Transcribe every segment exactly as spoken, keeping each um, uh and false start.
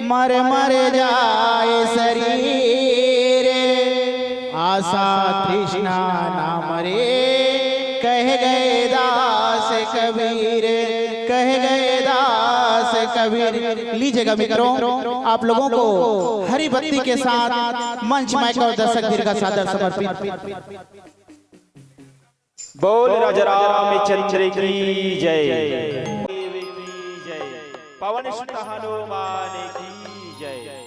मर मर जाए शरीर, आशा तृष्णा ना मरे, कह गए दास कबीर, कह गए दास कबीर। लीजिएगा मित्रों, आप लोगों को हरी बत्ती के साथ मंच माइक और दर्शक धीर का सादर समर्पित। बोल राजा रामचंद्र की जय। देव की जय। पवन सुत हनुमान की जय।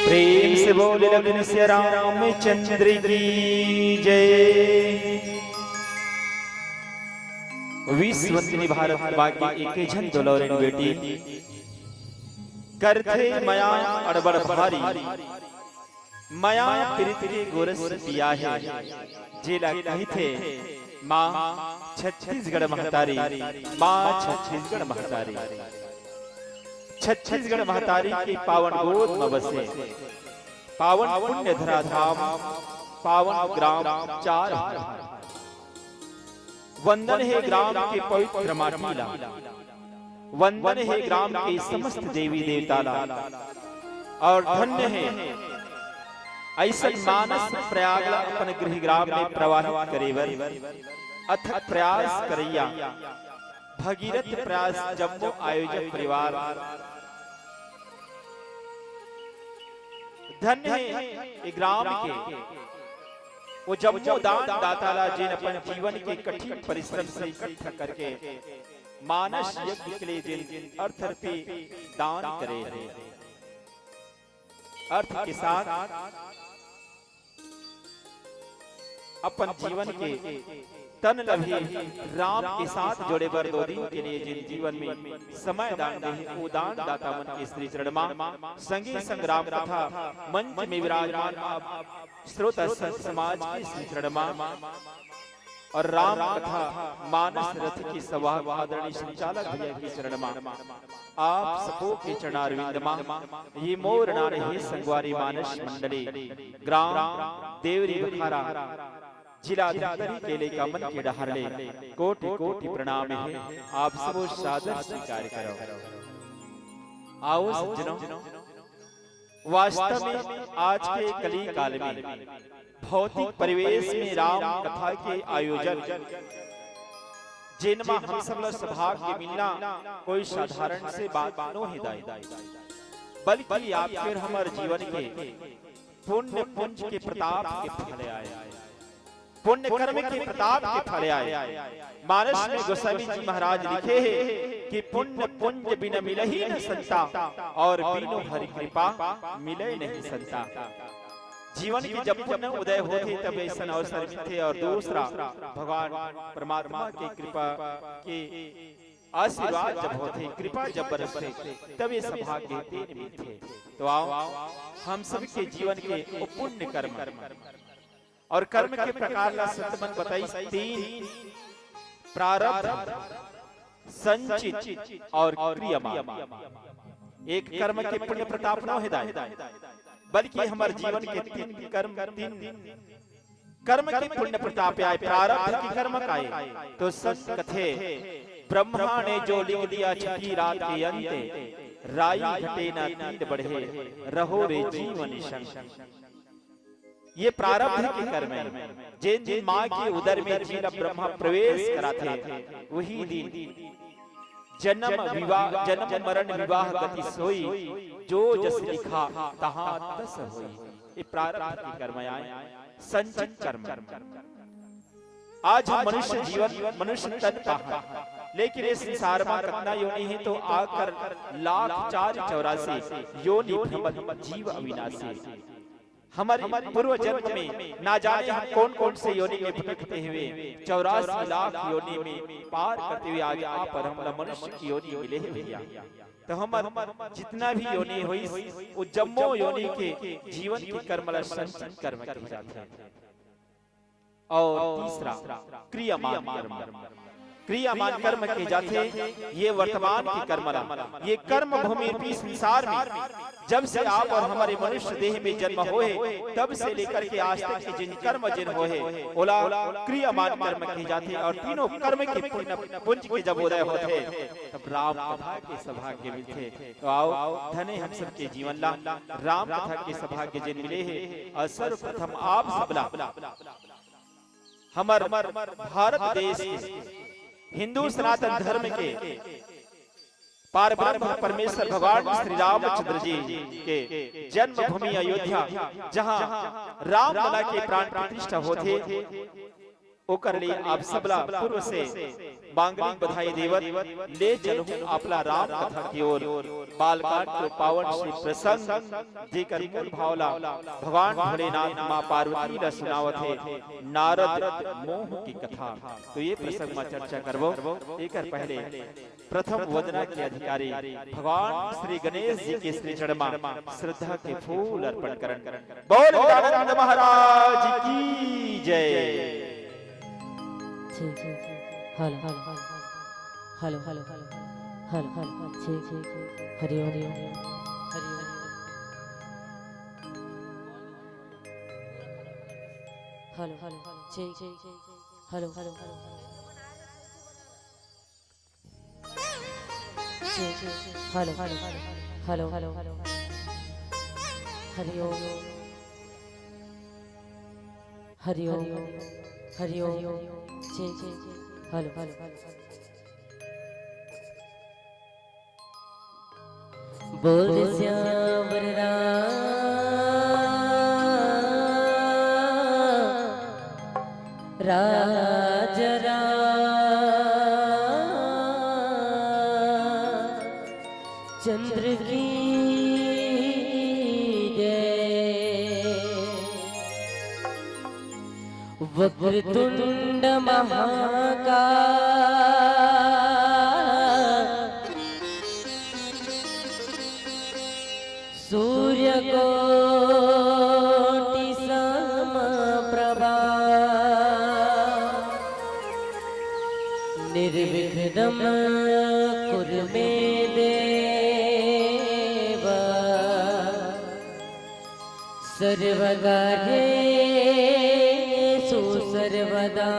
प्रेम से बोले लखन सिया रामचंद्र की जय। विश्ववंदिनी भारत माँ की एके झन दुलौरिन बेटी, करथे मया अड़बड़ भारी, मया प्रीत के गोरस पिया हे, जेला कहिथे माँ छत्तीसगढ़ महतारी, माँ छत्तीसगढ़ महतारी। छत्तीसगढ़ महतारी के पावन गोद म बसे, पावन पुण्य धरा धाम, पावन ग्राम चार। वंदन हे ग्राम के पवित्र माटी ला, वंदन हे ग्राम के समस्त देवी देवता ला, और धन्य हे अइसन मानस प्रयाग ला अपन गृह ग्राम में प्रवाहित करे बर अथक प्रयास करइया भगीरथ प्रयास जम्मो आयोजक परिवार। धन्य हे ए ग्राम के वो जम्मो दान दाता ला, जेन अपन जीवन के कठिन परिश्रम से इकट्ठा करके मानस यज्ञ के लिए जेन अर्थ रूपी दान करे हे। अर्थ के साथ अपन जीवन के तन ल भी राम के साथ जोड़े बर दो दिन के लिए जिन जीवन में समय दान दे हे, वो दान दाता मन के श्री चरण मा, संगे संग राम कथा मंच में विराजमान आप श्रोता संत समाज के श्री चरण मा, और राम कथा मानस रथ के सवाहक आदरणीय संचालक भैया के चरण मा, आप सबो के चरणारविंद मा, ये मोर नारे हे संगवारी मानस मंडली, ग्राम देवरी बखारा, जिला धमतरी के लइका मन के डहर ले कोटि कोटि प्रणाम हे। आप सबो सादर स्वीकार करो। आओ सज्जनों, वास्तव में आज के कली काल में भौतिक परिवेश में राम कथा के आयोजन, जेन म हम सब ल सौभाग्य मिलना कोई साधारण से बात नो हे दाई, बल्कि आप फिर हमर जीवन के पुण्य पुंज के प्रताप के फल आय, पुण्य कर्म के प्रताप के फल आय। मानस में गोस्वामी जी महाराज लिखे हे कि पुण्य पुंज बिन मिलही न संता, और बिनु हरि कृपा मिले नहीं संता। जीवन के जब पुण्य उदय होथे तब ऐसन अवसर मिलथे, और दूसरा भगवान परमात्मा के कृपा के आशीर्वाद जब होथे, कृपा जब बरसथे, तब ये सौभाग्य तेन मिलथे। तो आओ, हम सब के जीवन के वो पुण्य कर्म और कर्म के प्रकार ला संत मन बताइस तीन, प्रारब्ध, संचित और क्रियमान। एक कर्म के पुण्य प्रताप न हे दाई, बल्कि हमर जीवन के तीन कर्म, तीन कर्म के पुण्य प्रताप आय। प्रारब्ध के कर्म काय? तो संत कथे, ब्रह्मा ने जो लिख दिया छठी रात के अंत, राई घटे ना तीन बढ़े, रहो रे जीव निशंक। ये प्रारब्ध के कर्म हे। जेन दिन माँ के उदर में जेला ब्रह्मा प्रवेश कराथे, वही दिन जन्म विवाह, जन्म मरण विवाह गति सोई, जो जस लिखा तहाँ तस होई। ये प्रारब्ध के कर्म आय, संचित कर्म। आज हम मनुष्य जीवन, मनुष्य तन पाहन, लेकिन ये संसार मा कतना योनि हे, तो आकर लाख चार चौरासी योनि भ्रमत जीव अविनाशी। हमर पूर्व जन्म में ना जाने हम कौन कौन से योनि में भटकते हुए चौरासी लाख योनि में पार करते हुए आज आप और हमला मनुष्य की योनि मिले हे भैया। तो हमर जितना भी योनि होइस, वो जम्मो योनि के जीवन के कर्म ला संचित कर्म कहे जाथे। और तीसरा क्रियमान कर्म। क्रियमान कर्म कहे जाथे ये वर्तमान के कर्म ला। ये कर्म भूमि रूपी संसार में जब से आप और हमर मनुष्य देह में जन्म होए, तब से लेकर के आज तक के जिन कर्म जिन होए, ओला क्रियमान कर्म कहे जाथे। और तीनों कर्म के पुण्य पुंज के जब उदय होथे, तब राम कथा के सौभाग्य मिलथे। तो आओ, धन्य हम सबके जीवन ला राम कथा के सौभाग्य जिन मिले हे। और सर्वप्रथम आप सबला हमर भारत देश के हिंदू सनातन धर्म के पारब्रह्म परमेश्वर भगवान श्री रामचंद्र जी के जन्मभूमि अयोध्या, जहां रामलला के प्राण प्रतिष्ठा होथे, ओकर ले आप सबला पूर्व से मांगलिक बधाई देवत ले चलहूं आपला राम कथा की ओर। बालकांड के पावन श्री प्रसंग, जेकर मूल भाव ला भगवान भोलेनाथ मां पार्वती ला सुनावत हे नारद मोह की कथा। तो ये प्रसंग मा चर्चा करबो। एकर पहले प्रथम वंदना के अधिकारी भगवान श्री गणेश जी के श्री चरण मा श्रद्धा के फूल अर्पण करन। बोल गजानंद महाराज की जय। ठीक, ठीक, ठीक। Hello, hello, hello, hello, hello, hello, hello, ठीक, ठीक, ठीक। हरि ओम, हरि ओम, हरि ओम। हेलो, हेलो, ठीक, ठीक, ठीक। Hello, hello, hello, hello. Hello, hello, hello, hello. Hari Om. Hari Om. Hari Om. जी, जी, जी। Hello, hello, hello. बोल सियावर राम, राज राम चंद्र की जय। वक्रतुंड महाकाय, सूर्यकोटि समप्रभा, निर्विघ्नं कुरु मे देव, सर्वकार्येषु सर्वदा।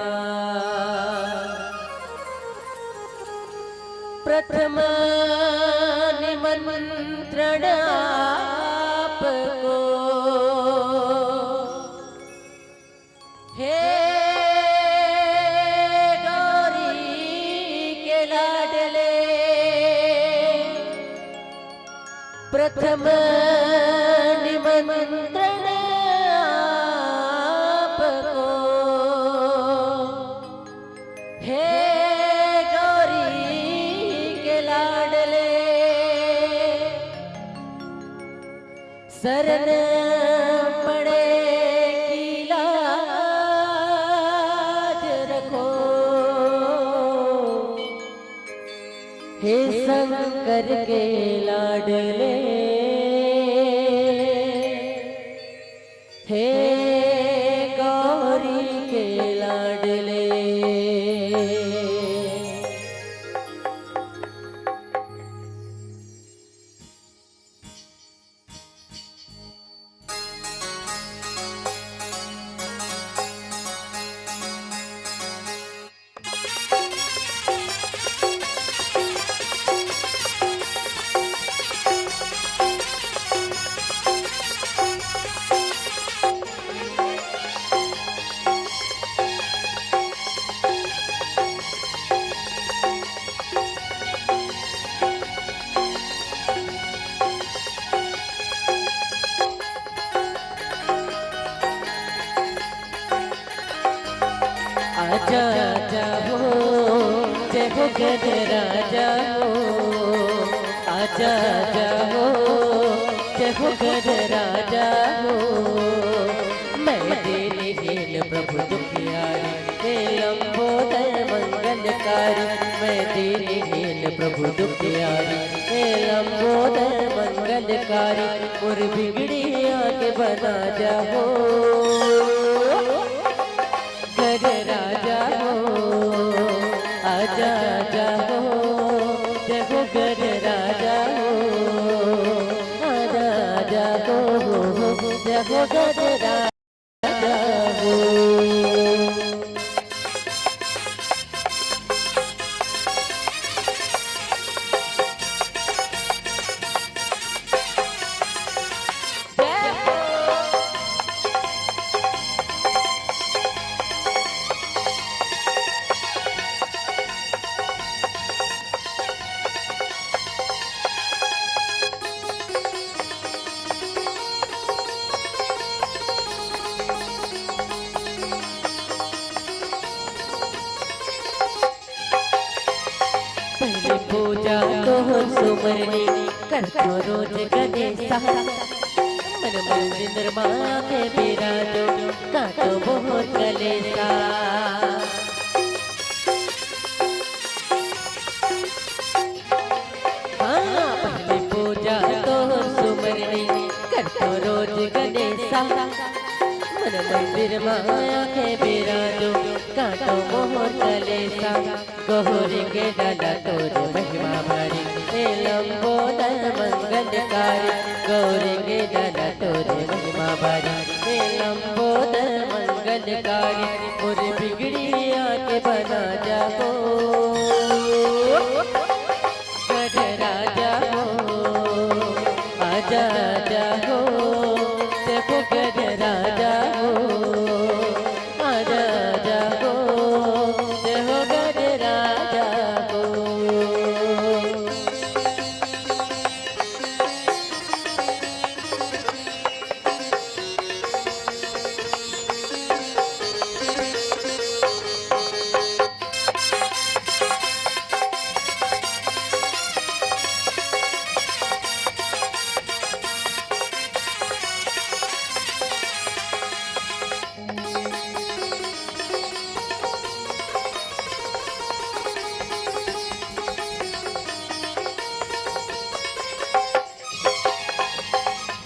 प्रथम निमंत्रण आपको, हे गौरी के लाडले, प्रथम निमंत्रण आपको, हे गौरी के लाडले, शरण पड़े की लाज रखो, हे शंकर के लाडले, हे गौरी के लाडले। आजा आजा हो, जय हो गणराजा हो। आजा आजा हो, जय हो गणराजा हो। मैं दीनहीन प्रभु दुखियारी, हे लंबोदर मंगलकारी। मैं दीनहीन प्रभु दुखियारी, हे लंबोदर मंगलकारी। मोर बिगड़ी आके बना जा हो, गणराजा हो। आजा आजा हो, जय हो गणराजा हो। आजा आजा हो, जय हो गणराजा हो। पहले पूजा तोहर सुमरनी, करतो रोज गणेसा। मन मंदिर मा के बिराजो, काटो मोहर कलेसा। हाँ, पहले पूजा तोहर सुमरनी, करतो रोज गणेसा। मन मंदिर मा आके बिराजो, काटो मोहर कलेसा। गौरी के लाला तोर महिमा भारी, हे लंबोदर मंगलकारी। गौरी के लाला तोर महिमा भारी, हे लंबोदर मंगलकारी। मोर बिगड़ी आके बना जा हो, गणराजा हो। आजा आजा हो, जय हो गणराजा हो। आजा आजा हो, जय हो गणराजा हो।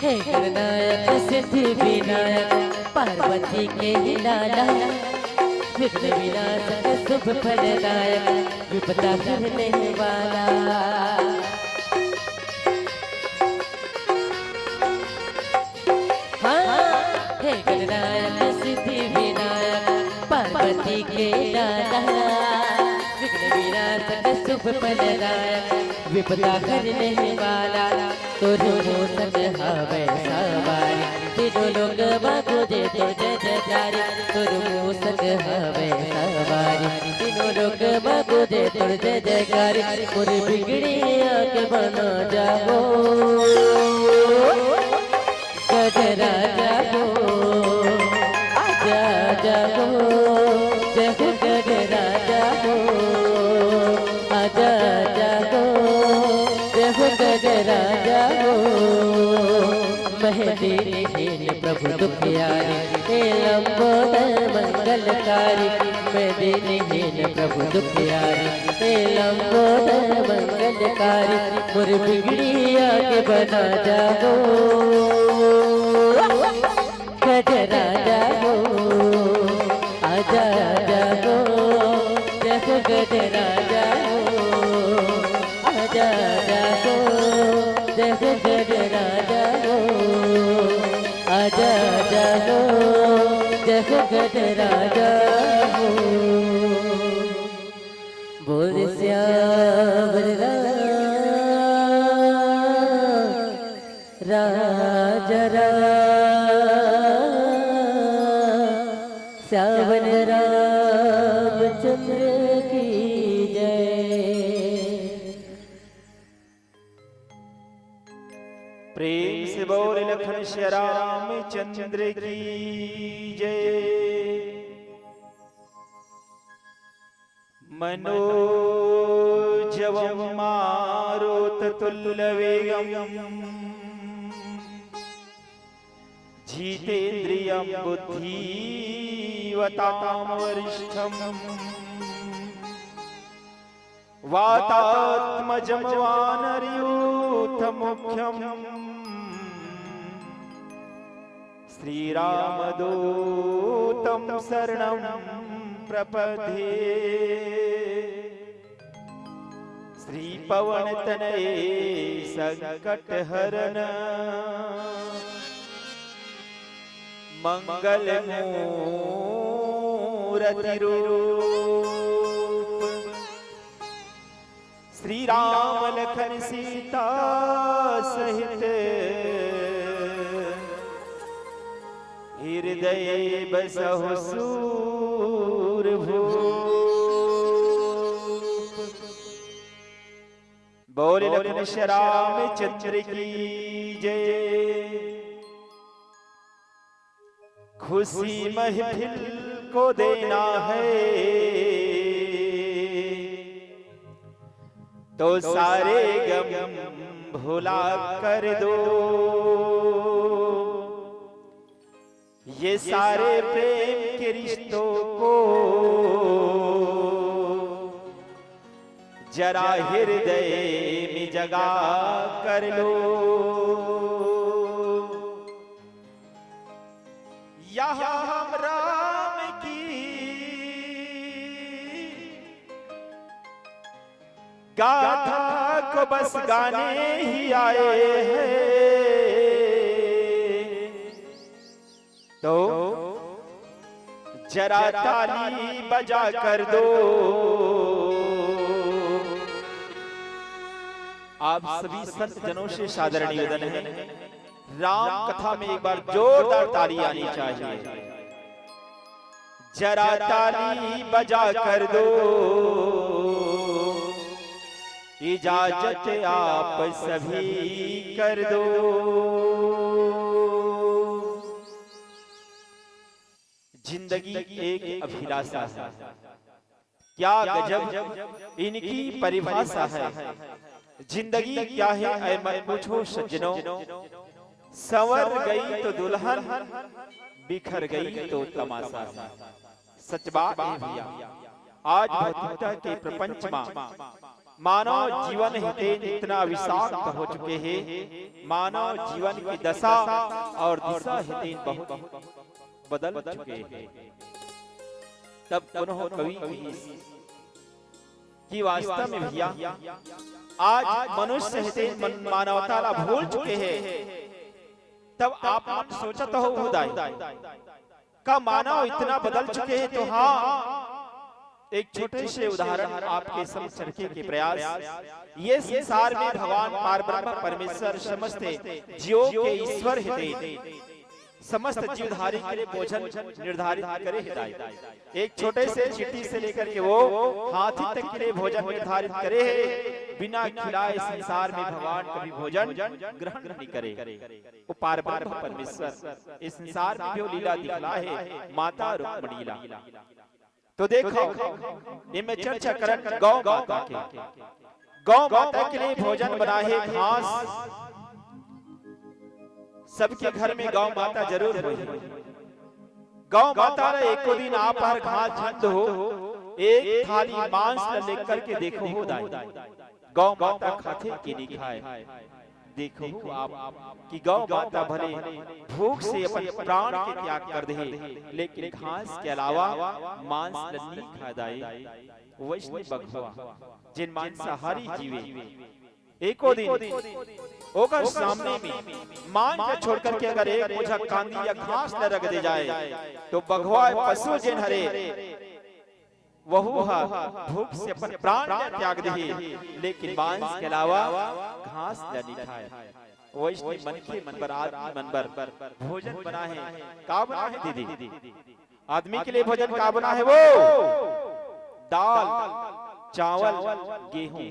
हे गणनायक सिद्धि विनायक, पार्वती के ही लाला, विघ्न विनाशक शुभ फलदायक, विपदा हरने वाला। हाँ, हे गणनायक सिद्धि विनायक, पार्वती के लाला, विघ्न विनाशक शुभ फलदायक, विपदा हरने वाला। तोर मूसक हवय सवारी, तीनों लोक म गूंजे तोर जय जयकारी। तोर मूसक हवय सवारी, तीनों लोक म गूंजे तोर जय जयकारी। मोर बिगड़िया के बना जाबो, गजराजा हो, आजा, आजा हो, जय हो गजराजा हो, आजा, आजा हो, जय हो गजराजा हो। मैं दीनहीन प्रभु दुखियारी, हे लंबोदर मंगलकारी। मैं दीनहीन प्रभु दुखियारी, हे लंबोदर मंगलकारी। मोर बिगड़िया के बना जाबो, गजराजा हो, आजा, आजा हो, जय हो गजराजा हो, आजा, आजा हो, जय हो गजराजा हो, आजा, आजा हो, जय हो गजराजा हो। बोल सियावर राम, राजा राम, सियावर रामचंद्र की जय। प्रेम से बोल लखन श्री रामचंद्र की जय। मनोजवं मारुततुल्यवेगं जितेंद्रियं बुद्धिमतां वरिष्ठं वातात्मजं वानरयूथमुख्यं श्रीरामदूतं शरणं प्रपद्ये। श्रीपवनतनये संकटहरण मंगल मूरति रूप श्री राम लखन सीता सहित हृदय बसहु सूर भूप। बोल लखन श्री रामचंद्र की जय। खुशी महफिल को देना है तो सारे गम भुला कर दो। ये सारे प्रेम के रिश्तों को जरा हृदय में जगा कर लो। यहाँ हम राम की गाथा को बस गाने ही आए हैं, तो जरा ताली बजा कर दो। आप सभी संत जनों से सादर निवेदन है, राम कथा में एक बार जोरदार ताली आनी चाहिए। जरा ताली बजा कर दो, इजाजत आप सभी कर दो। जिंदगी एक अभिलाषा है, क्या गजब इनकी परिभाषा है। जिंदगी क्या है ऐ मत पूछो सज्जनों, संवर गई तो दुल्हन, बिखर गई तो तमाशा है। सच बात है भैया, आज भौतिकता के प्रपंच में मानव जीवन हे तेन इतना विषाक्त हो चुके हे, मानव जीवन के दशा और दिशा हे तेन बहुत बदल चुके हे। तब कोनो कवि कहिस कि वास्तव में भैया, आज मनुष्य हे तेन मन-, मानवता ला भूल चुके हे, तब आप मन सोचत हो उदाई, का मानव इतना बदल चुके हे? तो हाँ, एक छोटे से उदाहरण आपके समक्ष रखे के प्रयास। ये संसार में भगवान पार ब्रह्म परमेश्वर समस्त जीवों के ईश्वर हे तेन, समस्त जीवधारी के लिए भोजन निर्धारित करे हे दाई। एक छोटे से चींटी से लेकर के वो हाथी तक के लिए भोजन निर्धारित करे हे। बिना खिलाए संसार में भगवान कभी भोजन ग्रहण नहीं करे। वो पार ब्रह्म परमेश्वर, इस संसार में भी वो लीला दिखला हे माता रुक्मणी ला। तो देखो, एमे चर्चा करन गौ माता के। गौ माता के लिए भोजन बना हे घास। सबके घर में गौ माता जरूर होही। गौ माता ला एको दिन आप हर घास झन दो, एक थाली मांस ला लेकर के देखो हो दाई, गौ माता खाथे कि नहीं खाए। देखो आप कि गौ माता भले भूख से अपन प्राण के त्याग कर दे, लेकिन घास के अलावा मांस ला नहीं खा दाई। वैष्णव बघवा, जेन मांसाहारी जीवे, एको दिन ओकर सामने में मांस ला छोड़ करके अगर एक बोझा कांदी या घास ला रख दे जाए, तो बघवा पशु जेन हरे, वहू हा भूख से अपन प्राण ला त्याग देही, लेकिन मांस के अलावा घास ला नहीं खाए। वैष्णव मनखे मन बर, आदमी मन बर भोजन बना हे। का बना हे दीदी? आदमी के लिए भोजन का बना हे वो? दाल, चावल, गेहूं।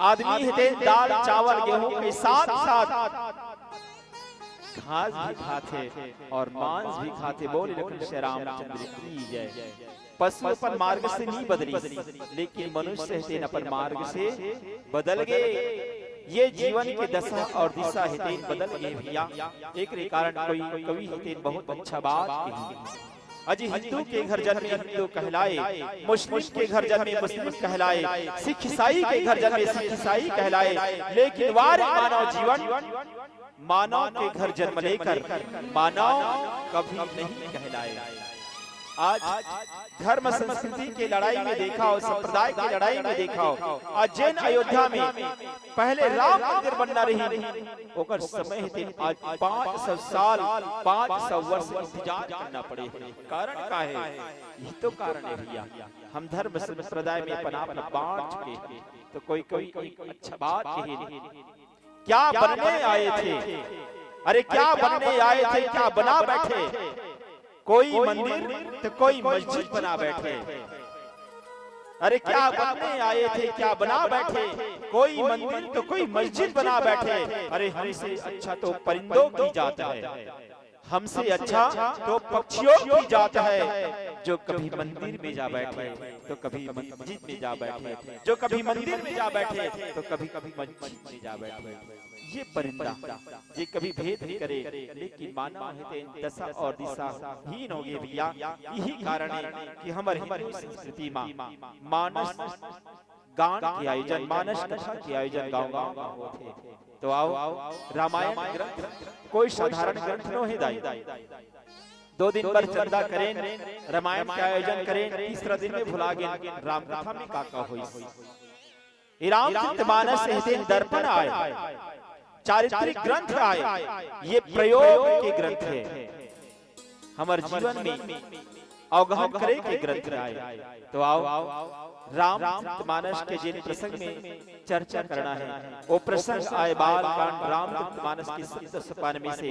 आदमी हे तेन दाल, चावल, गेहूं के साथ साथ घास भी खाथे और मांस भी खाथे। बोले लखन श्री रामचंद्र की जय। पशु अपन मार्ग से नहीं बदलिस, लेकिन मनुष्य हे तेन अपन मार्ग से बदल गे। ये जीवन के दशा और दिशा हे तेन बदल गे भैया। एकरे कारण कोई कवि हे तेन बहुत अच्छा बात कही। अजी हिंदू के घर जन्मे हिंदू कहलाए, मुस्लिम के घर जन्मे मुस्लिम कहलाए, सिख ईसाई के घर जन्मे सिख ईसाई कहलाए, लेकिन वार मानव जीवन, मानव के घर जन्म लेकर मानव कभी नहीं कहलाए। आज धर्म संस्कृति के लड़ाई में देखा हो, संप्रदाय के लड़ाई में देखा हो, आज जेन अयोध्या में पहले राम मंदिर बनना रही, ओकर समय हे तेन आज पाँच सौ साल, पाँच सौ वर्ष इंतजार करना पड़े हे। कारण का हे? यही तो कारण हे भैया। हम धर्म संप्रदाय में अपन आप ला बांट चुके हे। तो कोई कोई एक अच्छा बात कही नहीं। क्या बनने आए थे? अरे क्या बनने आए थे, क्या बना बैठे? कोई मंदिर तो कोई मस्जिद बना बैठे। अरे क्या बनने आए थे, क्या बना बैठे? कोई मंदिर तो कोई मस्जिद बना बैठे। अरे हमसे अच्छा तो परिंदों की जात है, हमसे अच्छा तो पक्षियों की जात है, जो कभी मंदिर में जा बैठे तो कभी मस्जिद में जा बैठे, जो कभी मंदिर में जा बैठे तो कभी कभी मस्जिद में जा बैठे। ये परिंदा, ये कभी भेद नहीं करे, लेकिन मानव हे तेन दशा और दिशा हीन हो गे भैया। यही कारण हे कि हमर हिंदू संस्कृति मा मानस गान के आयोजन, मानस कथा के आयोजन गांव-गांव मा होथे। तो आओ, रामायण ग्रंथ कोई साधारण ग्रंथ नो हे दाई। दो दिन बर चंदा करेन, रामायण के आयोजन करेन, तीसरा दिन में भुला गेन, राम कथा में का का होइस। ये रामचरित मानस हे तेन दर्पण आय, चारित्रिक ग्रंथ आय, ये प्रयोग के ग्रंथ हे, हमर जीवन में अवगहन करे के ग्रंथ आय। तो आओ, रामचरित मानस के जेन प्रसंग में चर्चा करना हे, वो प्रसंग आय बाल कांड रामचरित मानस के सप्त सोपान में से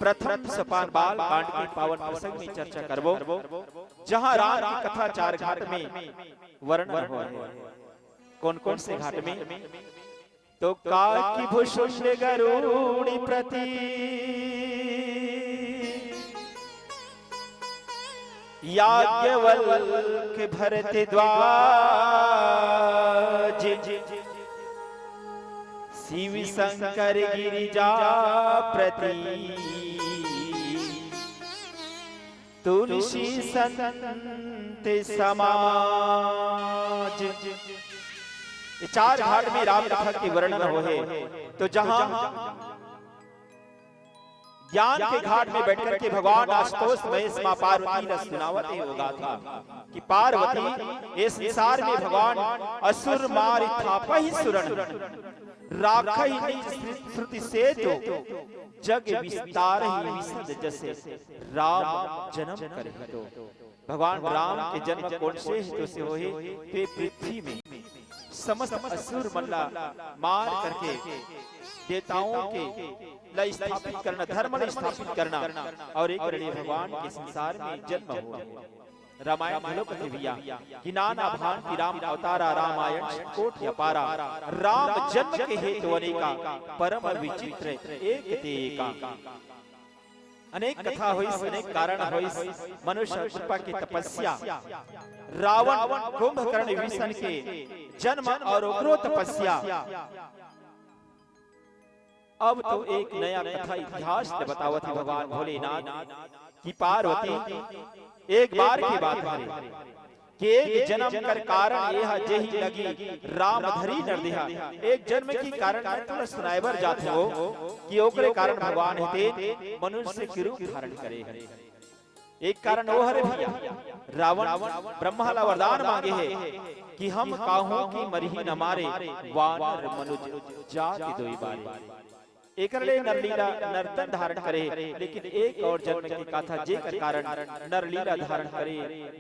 प्रथम सोपान बाल कांड के पावन प्रसंग में चर्चा करबो, जहाँ राम की कथा चार घाट में वर्णन होय हे। कौन कौन से घाट में? तो काकी भुशुंड गरुड़ी प्रति याज्ञवल्क भरद्वाज, शिव शंकर गिरिजा प्रति तुलसी संत समाज। ये चार घाट में राम कथा के वर्णन होहे, तो जहां ज्ञान के घाट में बैठ करके भगवान आशुतोष महेश माँ पार्वती ला सुनावत हे वो गाथा कि पार्वती, ये संसार में भगवान असुर मारि थापहि सुरन, राखहि निज श्रु-, श्रुति सेतु, जग विस्तारहि विशद जसे राम जन्म करे हेतु। भगवान राम के जन्म कोन से हेतु से होहे? तो ये पृथ्वी में समस्त असुर मन ला मार करके देवताओं के ला स्थापित करना, धर्म ला स्थापित करना, और एक रड़े भगवान के संसार में जन्म हुआ। रामायण घलो कथे भैया कि नाना भांति राम अवतारा, रामायण कोटि अपारा, राम जन्म के हेतु अनेका, परम विचित्र एक ते एका। अनेक कथा होइस, अनेक कारण होइस, मनुष्य कृपा के तपस्या, रावण कुंभकर्ण विभीषण के जन्म और ओकरो तपस्या। अब तो एक नया कथा इतिहास ले बतावत हे भगवान भोलेनाथ कि पार्वती एक बार के बात हरे कि एक जन्म कर कारण ये हा जेहि लगी राम धरी नर देहा। एक जन्म के कारण मैं तुला सुनाए बर जात हो कि ओकरे कारण भगवान हे तेन मनुष्य के रूप धारण करे हे। एक कारण वो हरे भैया, रावण ब्रह्मा ला वरदान मांगे हे कि हम काहू की मरही न मारे, वानर मनुज जाति दोई बारे। एकर ले नरलीला नर्तन धारण करे, लेकिन एक और जन्म के कथा जेकर कारण नरलीला धारण करे,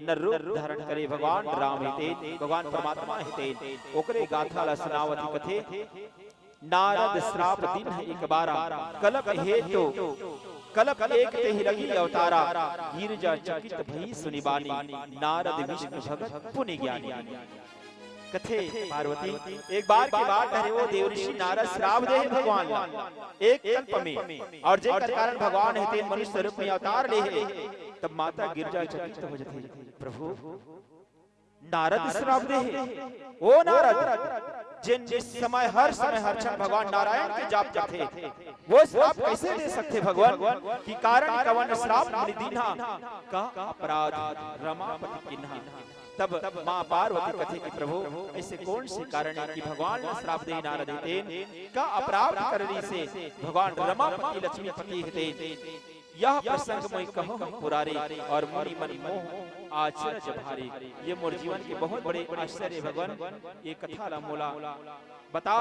नर रूप धारण करे भगवान राम हे तेन, भगवान परमात्मा हे तेन, ओकरे गाथा ला सुनावत हे कथे, नारद श्राप दीन्ह एक बारा, कलप हेतु, कलप एक तेहि लगी अवतारा, गिरजा चकित भई सुनि बानी, नारद विष्णु भगत पुनि ज्ञानी। कथे पार्वती, एक बार के बात हरे, वो देवऋषि नारद श्राप दे हे भगवान ला, एक कल्प में, और जेकर कारण भगवान हे तेन मनुष्य रूप में अवतार ले हे, तब माता गिरजा चकित हो जाथे, प्रभु, नारद श्राप दे हे। ओ नारद, जेन जिस समय, हर समय, हर क्षण भगवान नारायण के जाप करथे, वो श्राप कैसे दे सकथे भगवान? कि कारण कवन श्राप मुनि दीन्हा, का अपराध रमापति किन्हा। तब माँ पार्वती कथे कि प्रभु, ऐसे कौन से कारण हे कि भगवान ला श्राप दे नारद हे तेन, का अपराध करनी से भगवान रमापति लक्ष्मीपति हे तेन? यह प्रसंग मैं कहूँ पुरारी और मुनि मन मोह आचरज भारी। ये मोर जीवन के बहुत बड़े आश्चर्य भगवान, ये कथा ला मोला बता,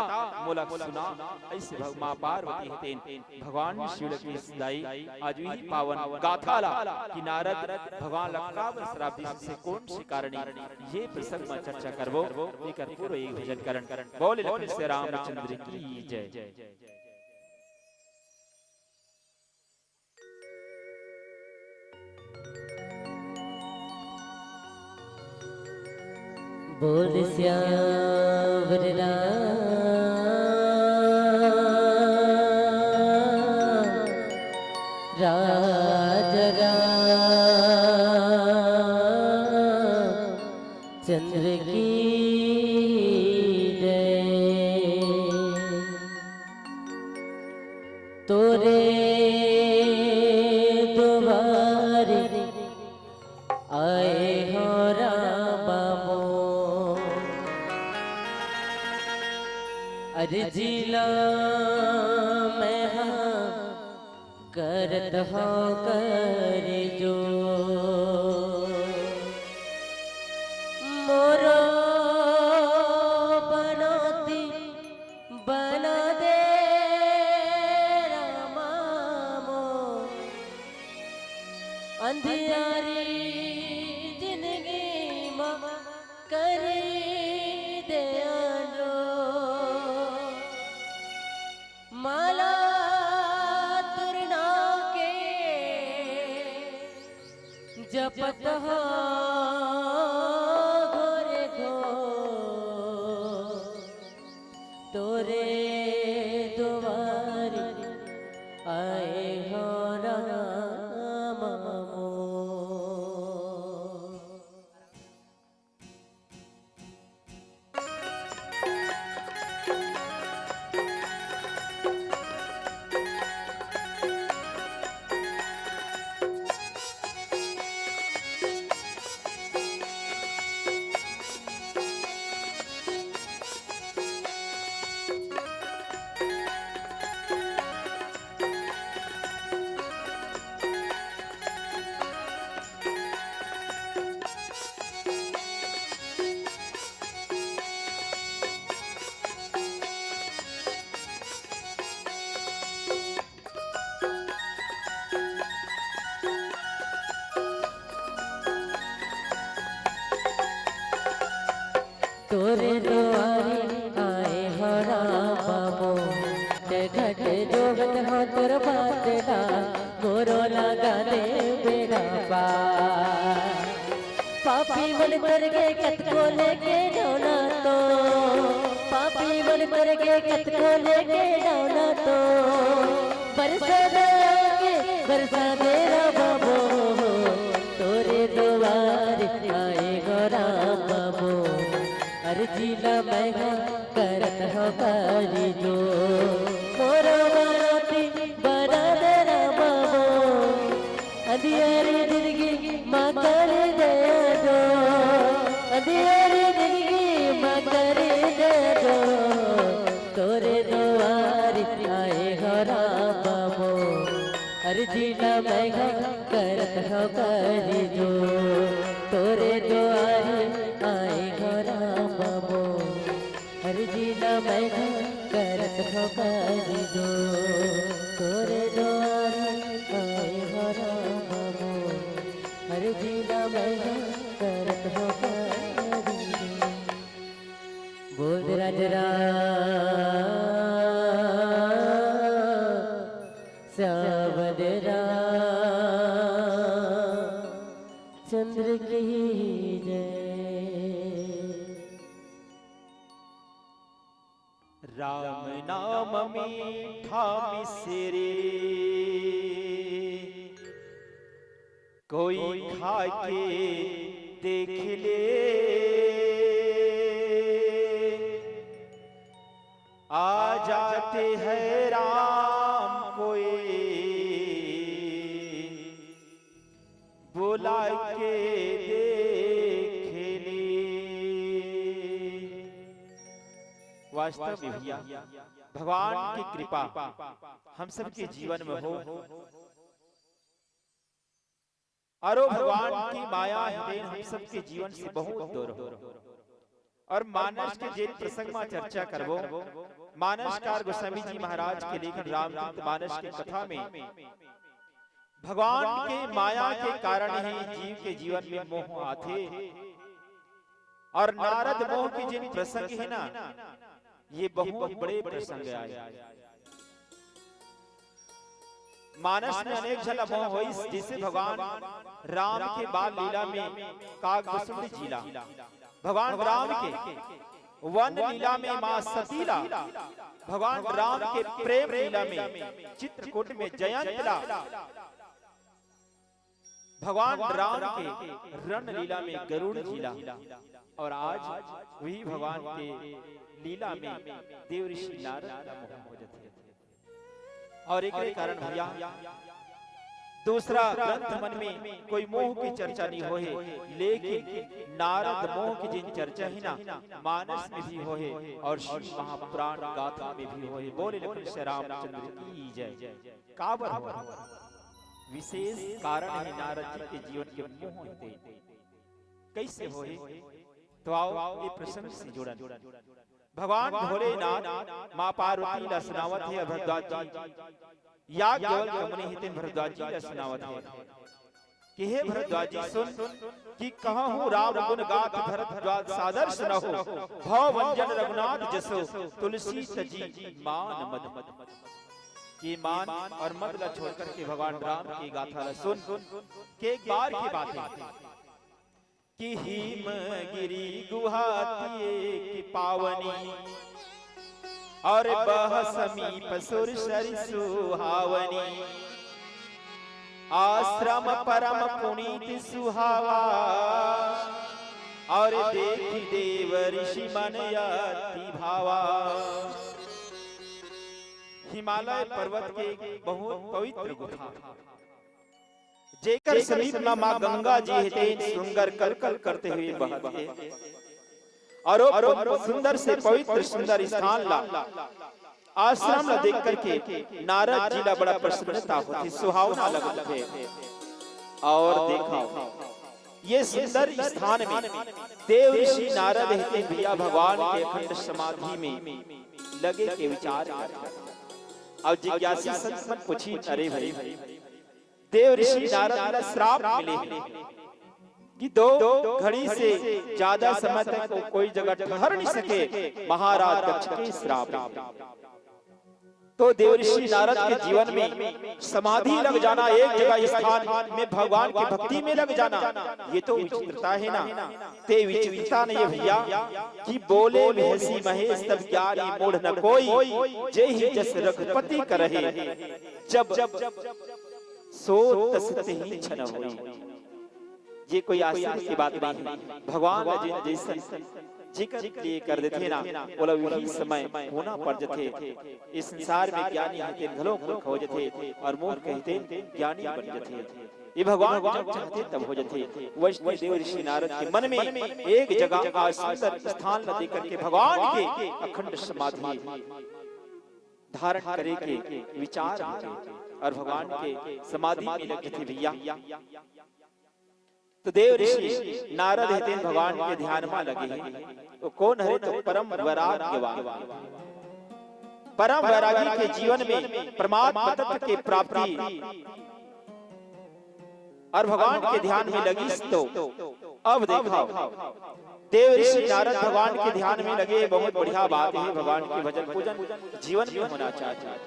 मोला सुना। ऐसे भग-, माँ पार्वती हे तेन भगवान शिव के सदाई आज वही पावन गाथा ला कि नारद भगवान ला काबर श्राप दिस से कौन से कारण, ये प्रसंग में चर्चा करबो। एकर पूरा एक भजन करन। बोले लखन से रामचंद्र की जय। बोल सियावर राम, राज राम चंद्र की जय। तोरे दुआरे आए हो रामा मोर, अर्जी ला मैं हा करत हो कर जो मोरो बनौती बना दे रामा मोर, अंधियारी जिंदगी मा करी दे आलो। माला तुरना के जपत हो घोरे घोर, तोरे दुआरी आए हो रामा मोर। तोरे दुआरी आए हो राम बाबू, ते घट जोगत हो तोर बात ला, मोरो लगा दे बेड़ा पार। पापी मन कर गे कतको लेके डौना तो, पापी मन कर गे कतको लेके डौना तो, बरसा दया के बरसा दे रा बाबू, तोरे दुआर आए गो राम बाबू। अर्जी ला मैं हा करत हो करी जो, मोरो बाराती बना दे रा बाबू। अंधियारी जिंदगी मा कर दे जो, अंधियारी जिंदगी मा कर दे जो, तोरे दुआर आए हो राम बाबू। अर्जी ला मैं हा करत हो करी जो, तोरे दुआर आए हो राम बाबू। अर्जी ला मैं हा करत हो करी जो, तोरे दुआर आए हो राम बाबू। अर्जी ला मैं हा करत हो करी जो। बोल दे राज राम, श्याम दे राम चंद्र की जय। राम नाम मीठा मिश्री, कोई खा के देख ले, आ जाते हैं राम कोई बुला के देख ले। वास्तव में भैया, भगवान की कृपा हम सबके जीवन में हो, अरो भगवान की माया हितेन हम सबके जीवन से बहुत दूर हो। और मानस के जेन प्रसंग मा चर्चा करबो, मानसकार गोस्वामी जी महाराज के लेखन रामचरित मानस के कथा में भगवान के माया के कारण ही जीव के जीवन में मोह आथे। और नारद मोह के जेन प्रसंग है ना, ये बहुत बड़े प्रसंग आए। मानस में अनेक झन ला मोह होइस, जैसे भगवान राम के बाल लीला में काग बसुंद जी ला, भगवान राम के वन लीला में माँ सती ला, भगवान राम के प्रेम लीला में चित्रकूट में जयंत ला, भगवान राम के रण लीला में गरुड़ जी ला, और आज वही भगवान के लीला में देव ऋषि नारद ला मोह हो जाथे। और एकरे कारण भैया, दूसरा ग्रंथ मन में कोई मोह की चर्चा नहीं होहे, लेकिन नारद मोह की जिन चर्चा ही ना, मानस में भी होहे और श्री महापुराण गाथा में भी होहे। बोले लखन श्री रामचंद्र की जय। काबर हो? विशेष कारण है नारद जी के जीवन के मोह होते। कैसे होहे? तो आओ, ये प्रसंग से जुड़न। भगवान भोलेनाथ माँ पार्वती ला सुनावत हे भरद्वाज जी, याज्ञवल्क्य मुनि हितेन भरद्वाज जी ला सुनावत हे कि हे भरद्वाज जी सुन, कि कहहु राम गुण गाथ भरद्वाज सादर सुनहु, भव भंजन रघुनाथ जसो, तुलसी तजी मान मद। कि मान और मद ला छोड़ करके भगवान राम की गाथा ला सुन। के एक बार की बात है कि हिमगिरि गुहा अति पावनी, और बह समीप सुर सरि सुहावनी। आश्रम परम पुनीत सुहावा, और देखि देव ऋषि मन अति भावा। हिमालय पर्वत के बहुत पवित्र गुफा, जेकर समीप म माँ गंगा जी हे, तेन सुंदर कलकल करते हुए बहत हे। और वो सुंदर से पवित्र सुंदर स्थान ला, आश्रम ला देख करके नारद जी ला बड़ा प्रसन्नता होथे, सुहावना लगत हे। और देखो, ये सुंदर स्थान में देव ऋषि नारद हे, भैया भगवान के अखंड समाधि में लगे के विचार करत हे। और जिज्ञासी संत मन पूछी, अरे भाई, देव ऋषि नारद ला श्राप मिले हे, कि दो घड़ी से ज्यादा समय तक वो कोई जगह ठहर नहीं सके, महाराज दक्ष के श्राप है। तो देव ऋषि नारद के जीवन में समाधि लग जाना, एक जगह स्थान में भगवान की भक्ति में लग जाना, ये तो विचित्रता है ना। ते विचित्रता नहीं है भैया, कि बोले महसी महेश तब ज्ञानी मूढ़ न कोई, जे ही जस रघुपति करहे, जब सो तस तेहि छन होई। ये कोई आश्चर्य की बात नहीं है। भगवान ला जिन जैसन जेकर लिए कर देथे ना, ओला वही समय होना पड़ जथे। इस संसार में ज्ञानी हे तेन घलो मूर्ख हो जथे, और मूर्ख हे तेन ज्ञानी बन जथे। ये भगवान जब चाहथे तब हो जथे। वैष्णव देव ऋषि नारद के मन में एक जगह आज सुंदर स्थान ला देख करके भगवान के अखंड समाधि धारण करे के विचार होथे और भगवान के समाधि में लग जथे भैया। तो देव ऋषि नारद हे तेन भगवान के ध्यान में लगे हे। तो कौन हरे? तो परम वैराग्यवान। परम वैरागी के जीवन में परमात्मा तत्व के प्राप्ति और भगवान के ध्यान में लगिस तो अब देखो, देव ऋषि नारद भगवान के ध्यान में लगे, बहुत बढ़िया बात है। भगवान के भजन पूजन जीवन में होना चाहिए।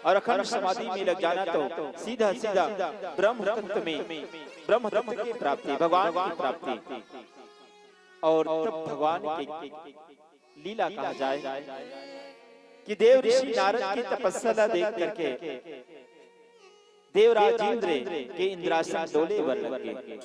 और अखंड समाधि में लग जाना तो सीधा सीधा ब्रह्म तत्व में, ब्रह्म तत्व की प्राप्ति, भगवान की प्राप्ति। और तब भगवान की लीला कहा जाए कि देव ऋषि नारद की तपस्या ला देख करके देवराज इंद्र के इंद्रासन डोले बर लग गे।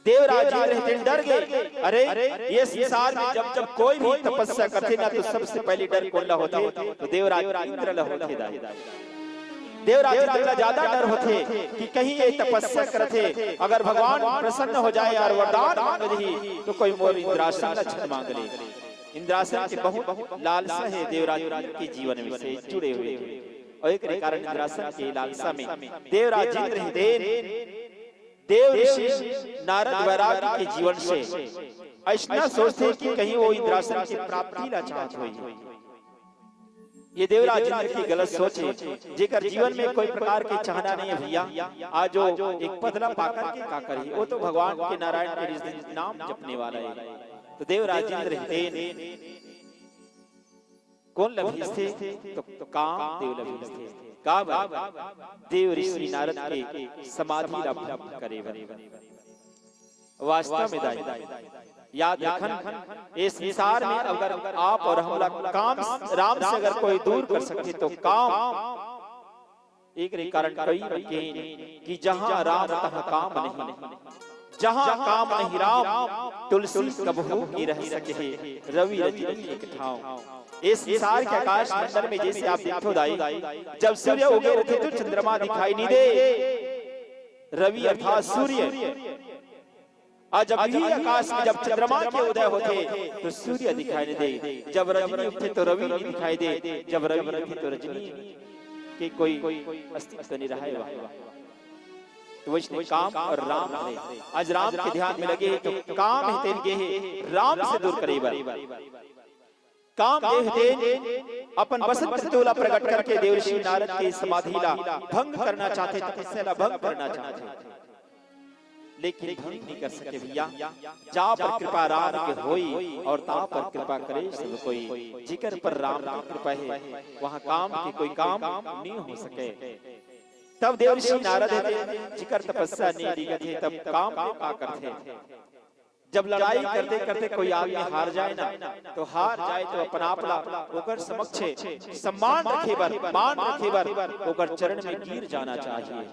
देवराज इंद्र हे तेन डर गे। अरे, ये संसार में जब जब कोई भी तपस्या करथे ना, तो सबसे पहले डर कोन ला होथे? तो देवराज इंद्र ला होथे दाई। देवराज इंद्र ला ज्यादा डर होथे कि कहीं ये तपस्या करथे, अगर भगवान प्रसन्न हो जाए और वरदान मांग रही, तो कोई मोर इंद्रासन ला छन मांग ले। इंद्रासन के बहुत लालसा है देवराज इंद्र के जीवन में से जुड़े हुए हैं। और एक कारण इंद्रासन के लालसा में देवराज इंद्र हे तेन देव ऋषि नारद वैरागी के जीवन से ऐसना सोचथे कि कहीं वो इंद्रासन की प्राप्ति ला चाहत होही। ये देवराज इंद्र की गलत सोच है, जेकर जीवन में कोई प्रकार की चाहना नहीं है भैया। आज वो एक पदला पाकर के का करही, वो तो भगवान के नारायण के नाम जपने वाला है। तो देवराज इंद्र हे तेन कोन ला भेजथे? तो काम देव ला भेजथे। का बर? देव ऋषि नारद के समाधि ला भंग करे बर। वास्तव में दाई, याद रखन, इस संसार में अगर आप और हमला काम, राम से अगर कोई दूर कर सकथे तो काम। एकरे कारण कवि मन कहिन कि जहाँ राम तहाँ काम नहीं, जहाँ काम नहीं राम, तुलसी कबहू की रह सके, रवि रजनी एक ठाव। इस संसार के आकाश मंडल में जैसे आप देखो दाई, जब सूर्य उगे रथे तो चंद्रमा दिखाई नहीं दे, रवि अर्थात सूर्य। और जब भी आकाश में जब चंद्रमा के उदय होथे, तो सूर्य दिखाई नहीं दे। जब रजनी उगथे, तो रवि नहीं दिखाई दे। जब रवि उगथे, तो रजनी के कोई अस्तित्व नहीं रहे वहाँ। तो वैसने काम और राम हे। आज राम के ध्यान में लगे हे, तो काम हे तेन गे हे राम से दूर करे बर। काम देव हे तेन अपन बसंत ऋतु ला प्रकट करके देव ऋषि नारद के समाधि ला भंग करना चाहथे, तपस्या ला भंग करना चाहथे, लेकिन भंग नहीं कर सके भैया। जा पर कृपा राम के होई और ता पर कृपा करे सब कोई। जिकर पर राम की कृपा है, वहाँ काम के कोई काम नहीं हो सके। तब देव ऋषि नारद हे तेन जिकर तपस्या नहीं डिगत हे, तब काम का करथे? जब लड़ाई करते करते कोई आदमी हार जाए ना, तो हार जाए तो अपन आप ला ओकर समक्ष सम्मान रखे बर, मान रखे बर ओकर चरण में गिर जाना चाहिए।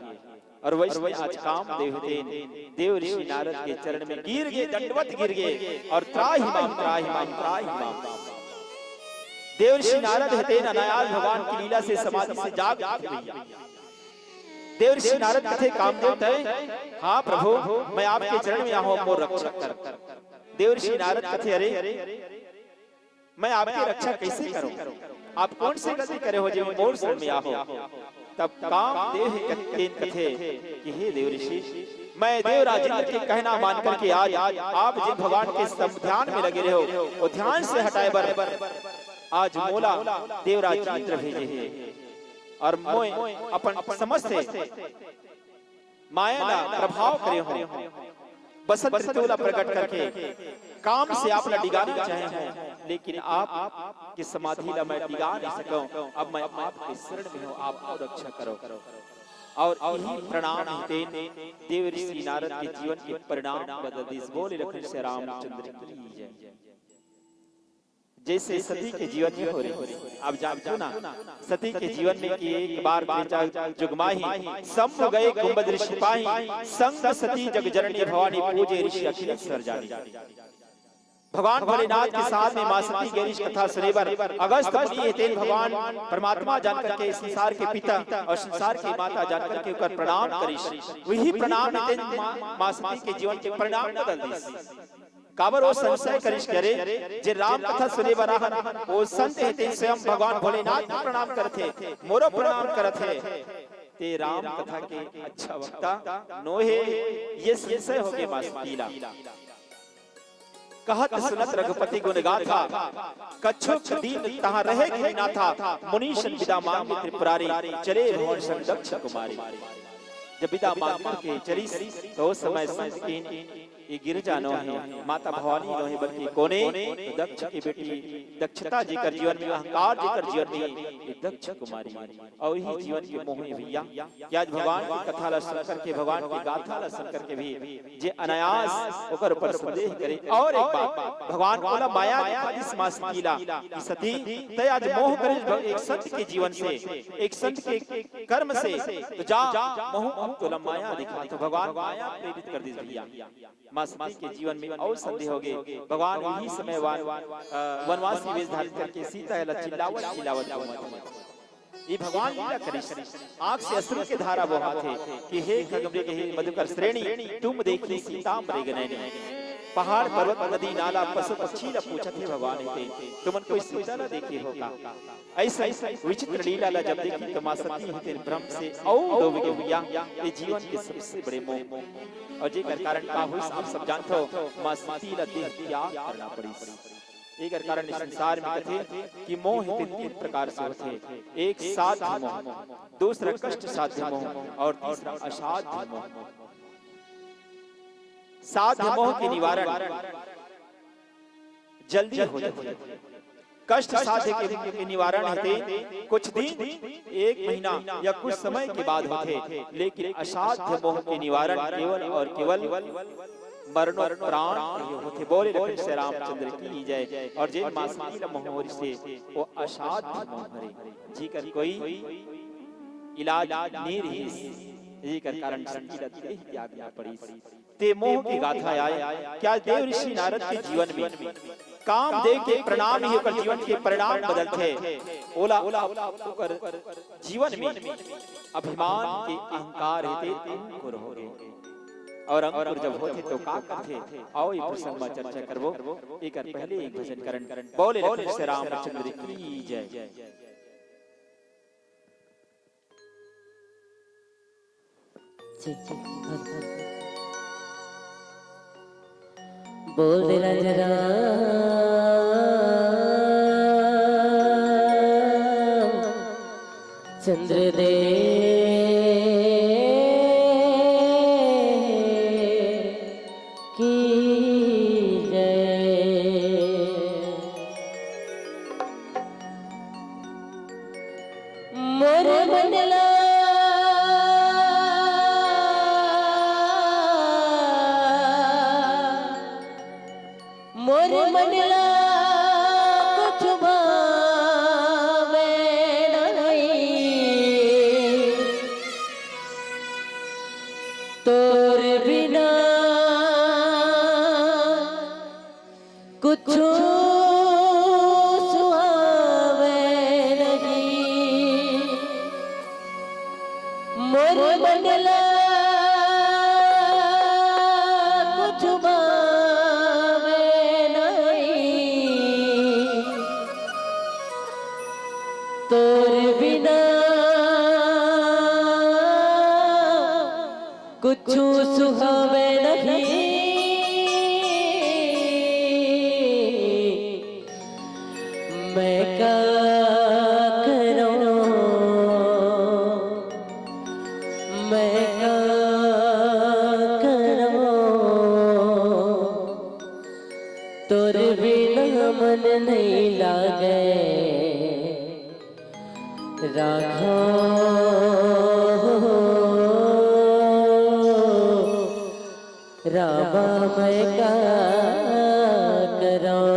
और वैसने आज काम देव हे तेन देव ऋषि नारद के चरण में गिर गे, दंडवत गिर गे और त्राहि माम, त्राहि माम, त्राहि माम। देव ऋषि नारद हे तेन अनायास भगवान की लीला से समाधि से जाग उठे भैया। देव ऋषि नारद कथे, कामदेव तय? हाँ प्रभु, मैं आपके चरण में आहूँ, मोर रक्षा कर। देव ऋषि नारद कथे, अरे, मैं आपकी रक्षा कैसे करूं? आप कौन सी गलती करे हो जो मोर शरण में आहो? तब कामदेव हे कथे कि हे देव ऋषि, मैं देव राजेंद्र के कहना मान करके आज आप जिन भगवान के सम-, ध्यान में लगे रहे हो, वो ध्यान से हटाए बर आज मोला देव राजेंद्र भेजे हे। और मोय अपन समस्त माया ला प्रभाव करे हो। बसंत ऋतु ला प्रकट करके काम से आप ला डिगा नहीं चाहे हूँ, लेकिन आप के समाधि ला मैं डिगा नहीं सकूं। अब मैं आपके शरण में हूँ, आप मोर रक्षा करो। और यही प्रणाम हितेन देव ऋषि नारद के जीवन के परिणाम बदल दिस। बोले लखन से रामचंद्र की जय। जैसे सती के जीवन में हो रही, आप जानते हो ना, सती के जीवन में कि एक बार त्रेता जुग माही, शंभु गए गुंबद ऋषि पाही, संग सती जग जननी भवानी, पूजे ऋषि अखिल सर जानी। भगवान भोलेनाथ के साथ में माँ सती गए ऋषि कथा सुने बर। अगस्त मुनि हे तेन भगवान परमात्मा जान करके संसार के पिता और संसार की माता जान करके ओकर प्रणाम करिस। वही प्रणाम हे तेन माँ, माँ सती के जीवन के परिणाम बदल दिस। काबर वो संशय करिस करे, जे राम कथा सुने बर आहन, वो संत हे तेन स्वयं भगवान भोलेनाथ को प्रणाम करथे, मोरो प्रणाम करथे। ते राम कथा के अच्छा वक्ता नो हे, ये संशय हो गए माँ सती ला। कहत सुनत रघुपति गुण गाथा, कछुक दिन तहाँ रहे गिरि नाथा, मुनीसन बिदा मांगे त्रिपुरारी, चले भवन संग दक्ष कुमारी। जब बिदा मांग के चलिस, तो उस समय संत की ये गिरजा नो हे, माता भवानी नो हे, बल्कि कोने, तो दक्ष की बेटी दक्षता जेकर जीवन में, अहंकार जेकर जीवन में, ये दक्ष कुमारी हे। और यही जीवन के मोह हे भैया, कि आज भगवान की कथा ला सुन करके, भगवान की गाथा ला सुन करके भी जे अनायास ओकर ऊपर संदेह करे। और एक बात, भगवान ओला माया दिखा दिस माँ सती ला कि सती, तय आज मोह करे भ-, एक संत के जीवन से, एक संत के कर्म से, तो जा, महूं अब तोला माया दिखा। तो भगवान माया प्रेरित कर दिस भैया। माँ सती के जीवन में और संदेह हो गए। भगवान वही समय वन, अ, वनवासी वेश धारण करके सीता ला चिल्लावत चिल्लावत घूमत हे। ये भगवान लीला करिस। आंख से अश्रु के धारा बोहाथे कि हे खगमृग, हे मधुकर श्रेणी, तुम देखी सीता मृग नैनी। पहाड़ पर्वत नदी नाला पशु पक्षी ला पूछत हे भगवान हे ते, तुमन कोई सीता ला देखे हो का? ऐसा विचित्र लीला ला जब देखी तो माँ सती हे तेन भ्रम से और डूब गे भैया। ये जीवन के सबसे बड़े मोह। और जेकर कारण का होइस आप सब जानथो, माँ सती ला देह त्याग करना पड़िस। एकर कारण इस संसार में कथे कि मोह तीन, तीन प्रकार से होथे। एक साध्य मोह, दूसरा कष्ट साध्य मोह और तीसरा असाध्य मोह। साध्य मोह के निवारण जल्दी हो जाथे। कष्ट साध्य के, के निवारण हेतु कुछ दिन, एक महीना या कुछ समय के बाद होथे, लेकिन असाध्य मोह के निवारण केवल और केवल मरणोपरांत ही होथे। बोले लखन से रामचंद्र की जय। और जेन माँ सती ला मोह होइस हे, वो असाध्य मोह हरे, जेकर कोई इलाज नइ रहिस, जेकर कारण सती ला देह त्यागना पड़िस। ते मोह की गाथा आय कि आज देव ऋषि नारद के जीवन में कामदेव के प्रणाम ही ओकर जीवन के परिणाम बदलथे। ओला, ओकर जीवन में अभिमान के अहंकार हे ते अंकुर हो गए। और अंकुर जब होथे तो का करथे? आओ ये प्रसंग में चर्चा करबो। एकर पहले एक भजन करन। बोले लखन से रामचंद्र की जय। बोल दे राजा राम चंद्र देव की जय। मोर मन ला, मोर मन ला कुछ भावे नहीं, तोर बिना कुछु सुहावे नहीं। मोर मन ला कुछु भावे नहीं, तोर बिना कुछु सुहावे नहीं। मैं का करूं, मैं का करूं। रामा मैं का करौं।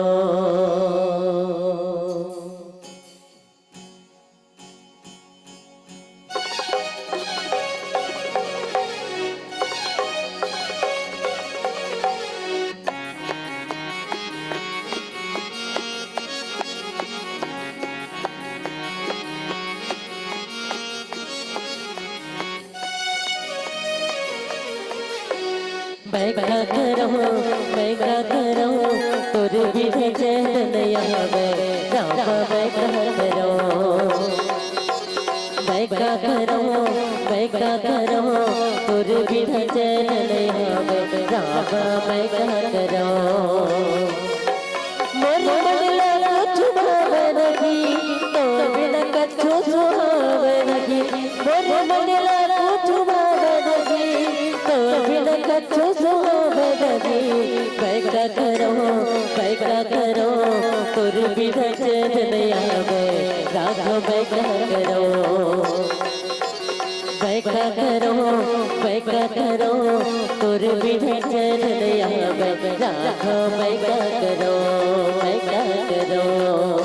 मैं का करौं, मैं का करौं, तोर बिना चैन नइ आवे, रामा मैं का करौं। मैं का करौं, मैं का करौं, तोर बिना चैन नइ आवे, रामा मैं का करौं। मोर मन ला कुछु भावे नहीं, तोर बिना कछु सुहावे नहीं। मोर मन ला कुछु भावे नहीं, तोर बिना कछु सुहावे नहीं। मैं का करौं, मैं का करौं, तोर बिना चैन नइ आवे, राघव मैं का करौं। मैं का करौं, मैं का करौं, तोर बिना चैन नइ आवे, राघव मैं का करौं, मैं का करौं।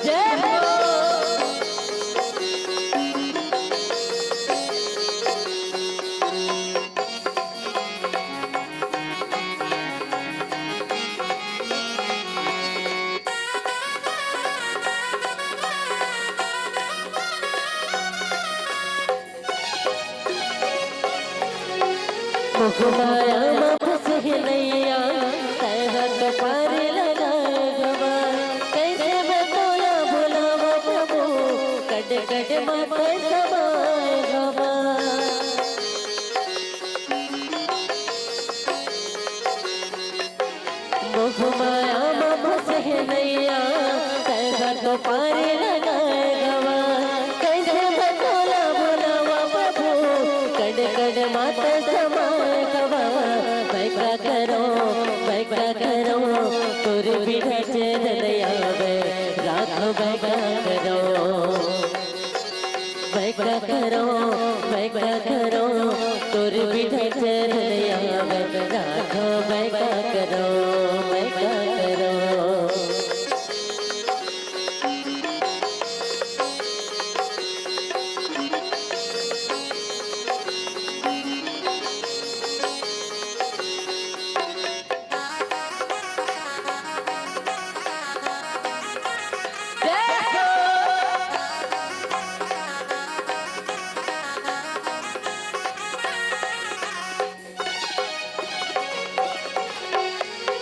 जय हो। मोह माया म फंसे नैया, तैं ह तो पार लगाए गवा। कैसे मैं तोला भुलावा प्रभु, कट कट म तैं समाए गवा। मोह माया म फंसे नैया, तैं ह तो पार लगाए गवा। कैसे मैं तोला भुलावा प्रभु, कण कण म तैं समाए गवा। मैं का करौं, मैं का करौं, तोर बिना चैन नइ आवे, राघव मैं का करौं। मैं का करौं, मैं का करौं, तोर बिना चैन नइ आवे, राघव मैं का करौं, मैं का करौं।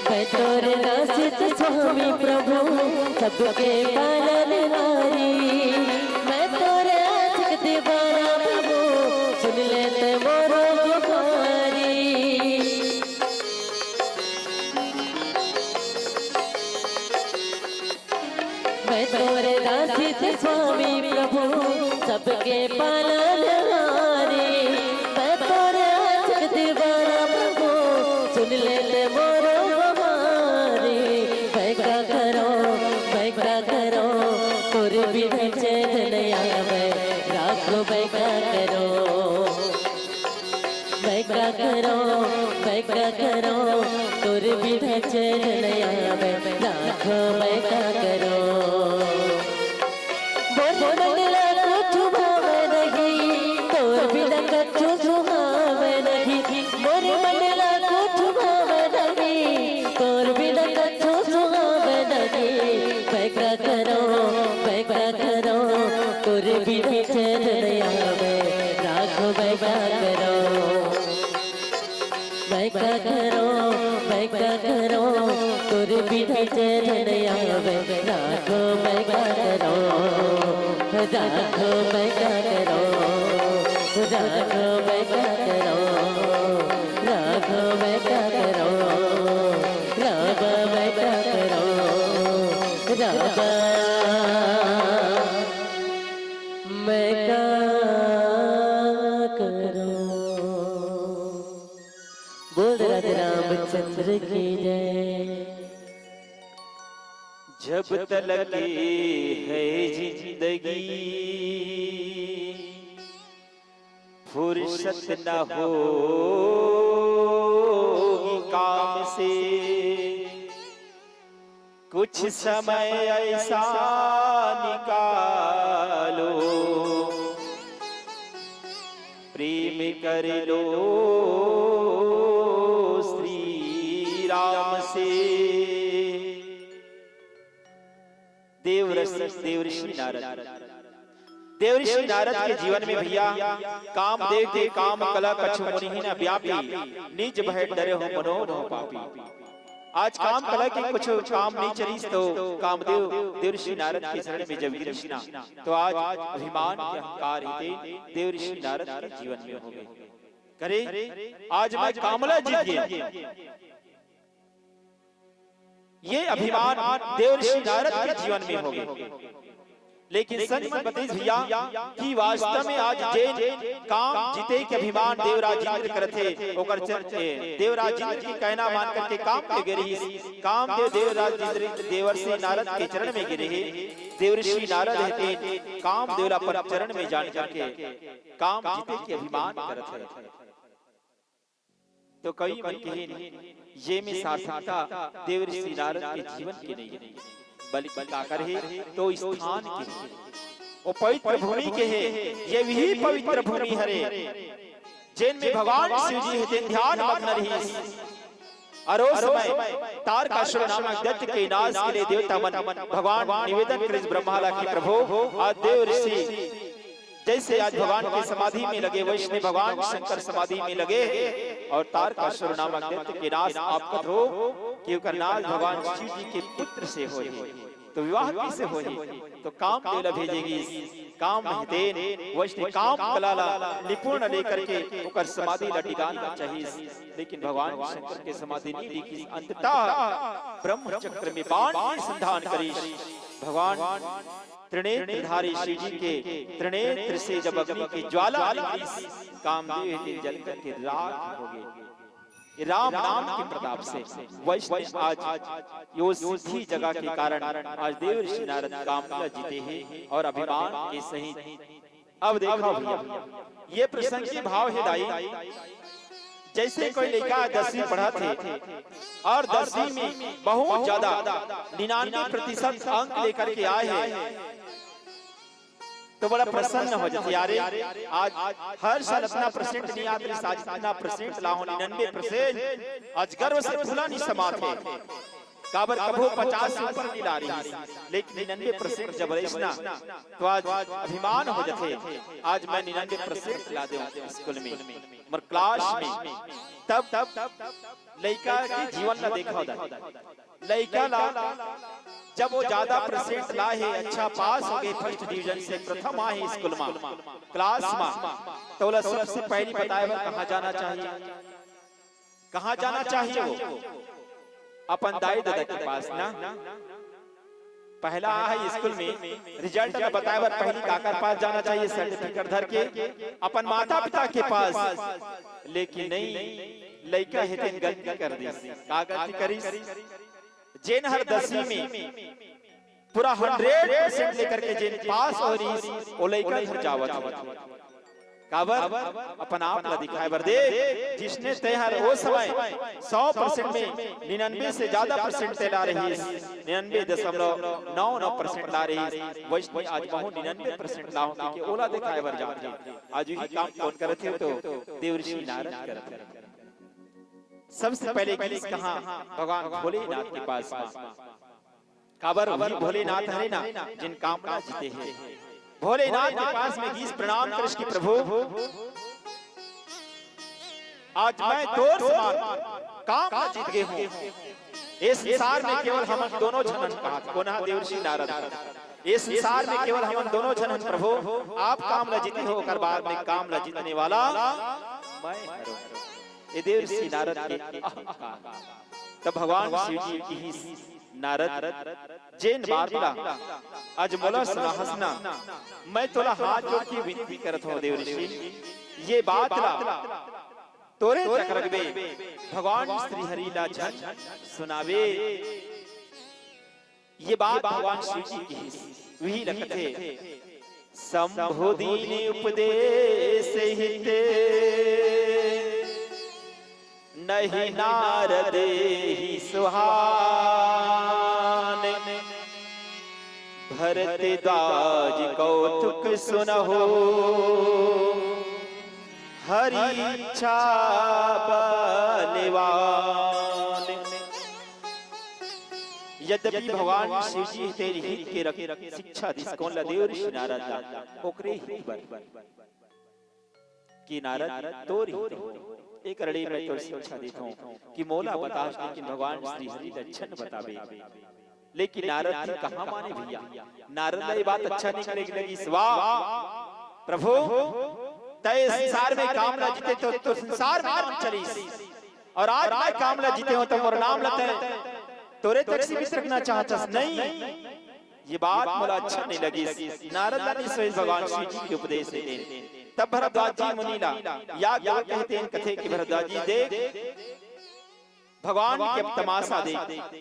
मैं तोर दासी त स्वामी प्रभु, सबके पालनहारी। मैं तोर आशिक दीवाना प्रभु, सुन ले तैं मोरो गुहारी। मैं तोर दासी त स्वामी प्रभु, सबके पालनहारी। मैं तोर आशिक दीवाना प्रभु, सुन ले तैं मोरो गुहारी। मैं का करौं, मैं का करौं, तोर बिना चैन नइ आवे, राघव मैं का करौं। मैं का करौं, मैं का करौं, तोर बिना चैन नइ आवे, राघव मैं का करौं। मोर मन ला कुछु भावे नहीं, तोर बिना कछु सुहावे नहीं। मोर मन ला कुछु भावे नहीं, तोर बिना कछु सुहावे नहीं। मैं का करौं, मैं का करौं, तोर बिना चैन नइ आवे, राघव मैं का करौं। मैं का करौं, मैं का करौं, तोर बिना चैन नइ आवे, राघव मैं का करौं, राघव मैं का करौं, राघव मैं का करौं, राघव मैं का करौं, राघव मैं का करौं, राघव मैं का करौं। बोल राधे रामचंद्र की जय। जब तलक है जिंदगी, फुर्सत न हो काम से। कुछ समय ऐसा निकालो, प्रेम कर लो श्री राम से। देवर्षि देवर्षि नारद, देवर्षि नारद के जीवन में भैया, कामदेव के काम कला कछु मुनिहि न व्यापी, निज भय डरे हो मनो न पापी। आज काम कला के कुछ काम नहीं चलिस तो कामदेव देवर्षि नारद के शरण में जब गिरिस ना, तो आज अभिमान के अहंकार ही देवर्षि नारद के जीवन में हो गए। करे, आज मैं कामला जीत गया। ये अभिमान देवर्षि नारद के जीवन में हो गए। लेकिन सच में बतइस भैया कि वास्तव में आज जेन काम जीते के अभिमान देवराज इंद्र करथे, ओकर चर-, ए, देवराज इंद्र के कहना मान करके काम पे गिरे रहिस। कामदेव देवराज इंद्र देवर्षि नारद के चरण में गिरे हे। देवर्षि नारद हे तेन कामदेव ला अपन चरण में जान करके काम जीते के अभिमान करत हे। तो कई मन कहिन, ये में सार्थकता देवर्षि नारद के जीवन के नहीं है, बल्कि काकर हे तो स्थान के हे, वो पवित्र भूमि के हे। ये वही पवित्र भूमि हरे, जेन में भगवान शिव जी हे, तेन ध्यान मग्न रहिस। और उस समय तारकासुर नामक दैत्य के नाश के लिए देवता मन भगवान निवेदन करिस ब्रह्मा ला कि प्रभु, आज देवर्षि जैसे आज भगवान की समाधि में लगे, वैसने भगवान शंकर समाधि में लगे और तारकासुर नामक दैत्य के नाश आप कथो कि ओकर नाश भगवान शिव जी के पुत्र से होही। तो विवाह किसे होही? तो कामदेव ला भेजे गिस। काम नहीं देन, वैसने काम कला ला निपुण लेकर के ओकर समाधि ला डिगाना चाहिए। लेकिन भगवान शंकर के समाधि नहीं डिगिस। अंततः ब्रह्म चक्र में बाण के संधान करिस। भगवान त्रिनेत्रधारी शिव जी के त्रिनेत्र से जब अग्नि की ज्वाला निकली, कामदेव के जल करके राख हो गए। ये राम नाम के प्रताप से वैष्णव आज यो सिद्धि जगह के कारण आज देवर्षि नारद कामला जीते हैं और अभिमान के सहित। अब देखो भैया, ये प्रसंग के भाव है दाई, जैसे कोई लड़का दसवीं पढ़त हे और दसवीं में बहुत ज्यादा निन्यानवे प्रतिशत अंक लेकर के आए हैं, तो बड़ा प्रसन्न हो जाथे, "अरे, आज हर साल अतना परसेंट नहीं आत रहिस, आज इतना परसेंट लाहूं, निन्यानवे परसेंट।" आज गर्व से फूला नहीं समात हे। काबर कभू पचास से ऊपर नहीं ला रहिस, लेकिन निन्यानवे परसेंट जब रहिस ना, तो आज अभिमान हो जाथे, "आज मैं निन्यानवे परसेंट ला देहूं स्कूल में, मोर क्लास में।" तब, तब लइका के जीवन ला देखा होता। लइका ला जब वो ज्यादा परसेंट लाए हे, अच्छा पास हो गए, फर्स्ट डिवीजन से प्रथम आए हे स्कूल मा, क्लास मा, तो ओला सबसे पहली बताए बर कहाँ जाना चाहिए? कहाँ जाना चाहिए वो? अपन दाई ददा के पास ना। पहला आए हे स्कूल में, रिजल्ट ला बताए बर पहली काकर पास जाना चाहिए? सर्टिफिकेट धर के अपन माता पिता के पास। लेकिन नहीं, लइका हे तेन गलती कर दिस। का गलती करिस? जेन हर दसवीं में पूरा हंड्रेड परसेंट लेकर के जेन पास हो रहिस, वो लइका घर जावत हे। काबर? अपन आप ला दिखाए बर। देख, जिसने तैं हर वो समय सौ परसेंट में निन्यानवे से ज्यादा परसेंट तैं ला रहिस, निन्यानवे दशमलव नौ नौ परसेंट ला रहिस, वैसने आज महूं निन्यानवे परसेंट लाहूं कहिके ओला दिखाए बर जात हे। आज यही काम कौन करत हे? तो देवर्षि नारद करत हे। सबसे पहले गिस कहां? भगवान भोलेनाथ के पास मा। काबर वही भोलेनाथ हरे ना, जेन कामना जीते हे। भोलेनाथ के पास में गिस, प्रणाम करिस कि प्रभु, आज मैं तोर समान कामना जीत गे हूं। ए संसार में केवल हमन दोनों झन हन, कहा कोन हा? देवर्षि नारद। ए संसार में केवल हमन दोनों झन हन प्रभु, आप कामला जीते हो, ओकर बाद में कामला जीतने वाला मैं हरों। ए देवर्षि नारद के अहंकार। तब भगवान शिव जी किहिस, नारद, जेन बात ला आज मोला सुनाहस ना, मैं तोला हाथ जोड़ के विनती करत हूं देवर्षि, ये बात ला तोरे तक रखबे, भगवान श्री हरि ला झन सुनावे। ये बात भगवान शिव जी की ही, वही ल कथे, शंभु दीन उपदेश हित, नहीं नारद ही सुहान। भरद्वाज कौतुक सुनहु, हरि इच्छा बलवान। यद्यपि भगवान शिव जी तेरी हित के रख-, शिक्षा दिस कोन ला? देव ऋषि नारद ला, ओकरे हित बर। कि नारद, तोर हित हो, एकर ले मैं तोर शिक्षा देत हूँ कि मोला बतास, लेकिन भगवान श्री हरि लक्षण बतावे। लेकिन नारद जी कहाँ माने भैया? नारद ला ये बात अच्छा नहीं लगे, लगिस, वाह प्रभु, तय संसार में काम ला जीते तो, तो संसार में काम चलिस, और आज मैं काम ला जीते हूँ तो मोर नाम ला तय तोरे तक सीमित रखना चाहत हस। नहीं, ये बात मोला अच्छा नहीं लगिस। नारद ला नहीं सोइस, भगवान शिव जी के उपदेश हे तेन। तब भरद्वाज जी मुनि ला या गा कहे तेन, कथे कि भरद्वाज जी देख, भगवान के अब तमाशा देख,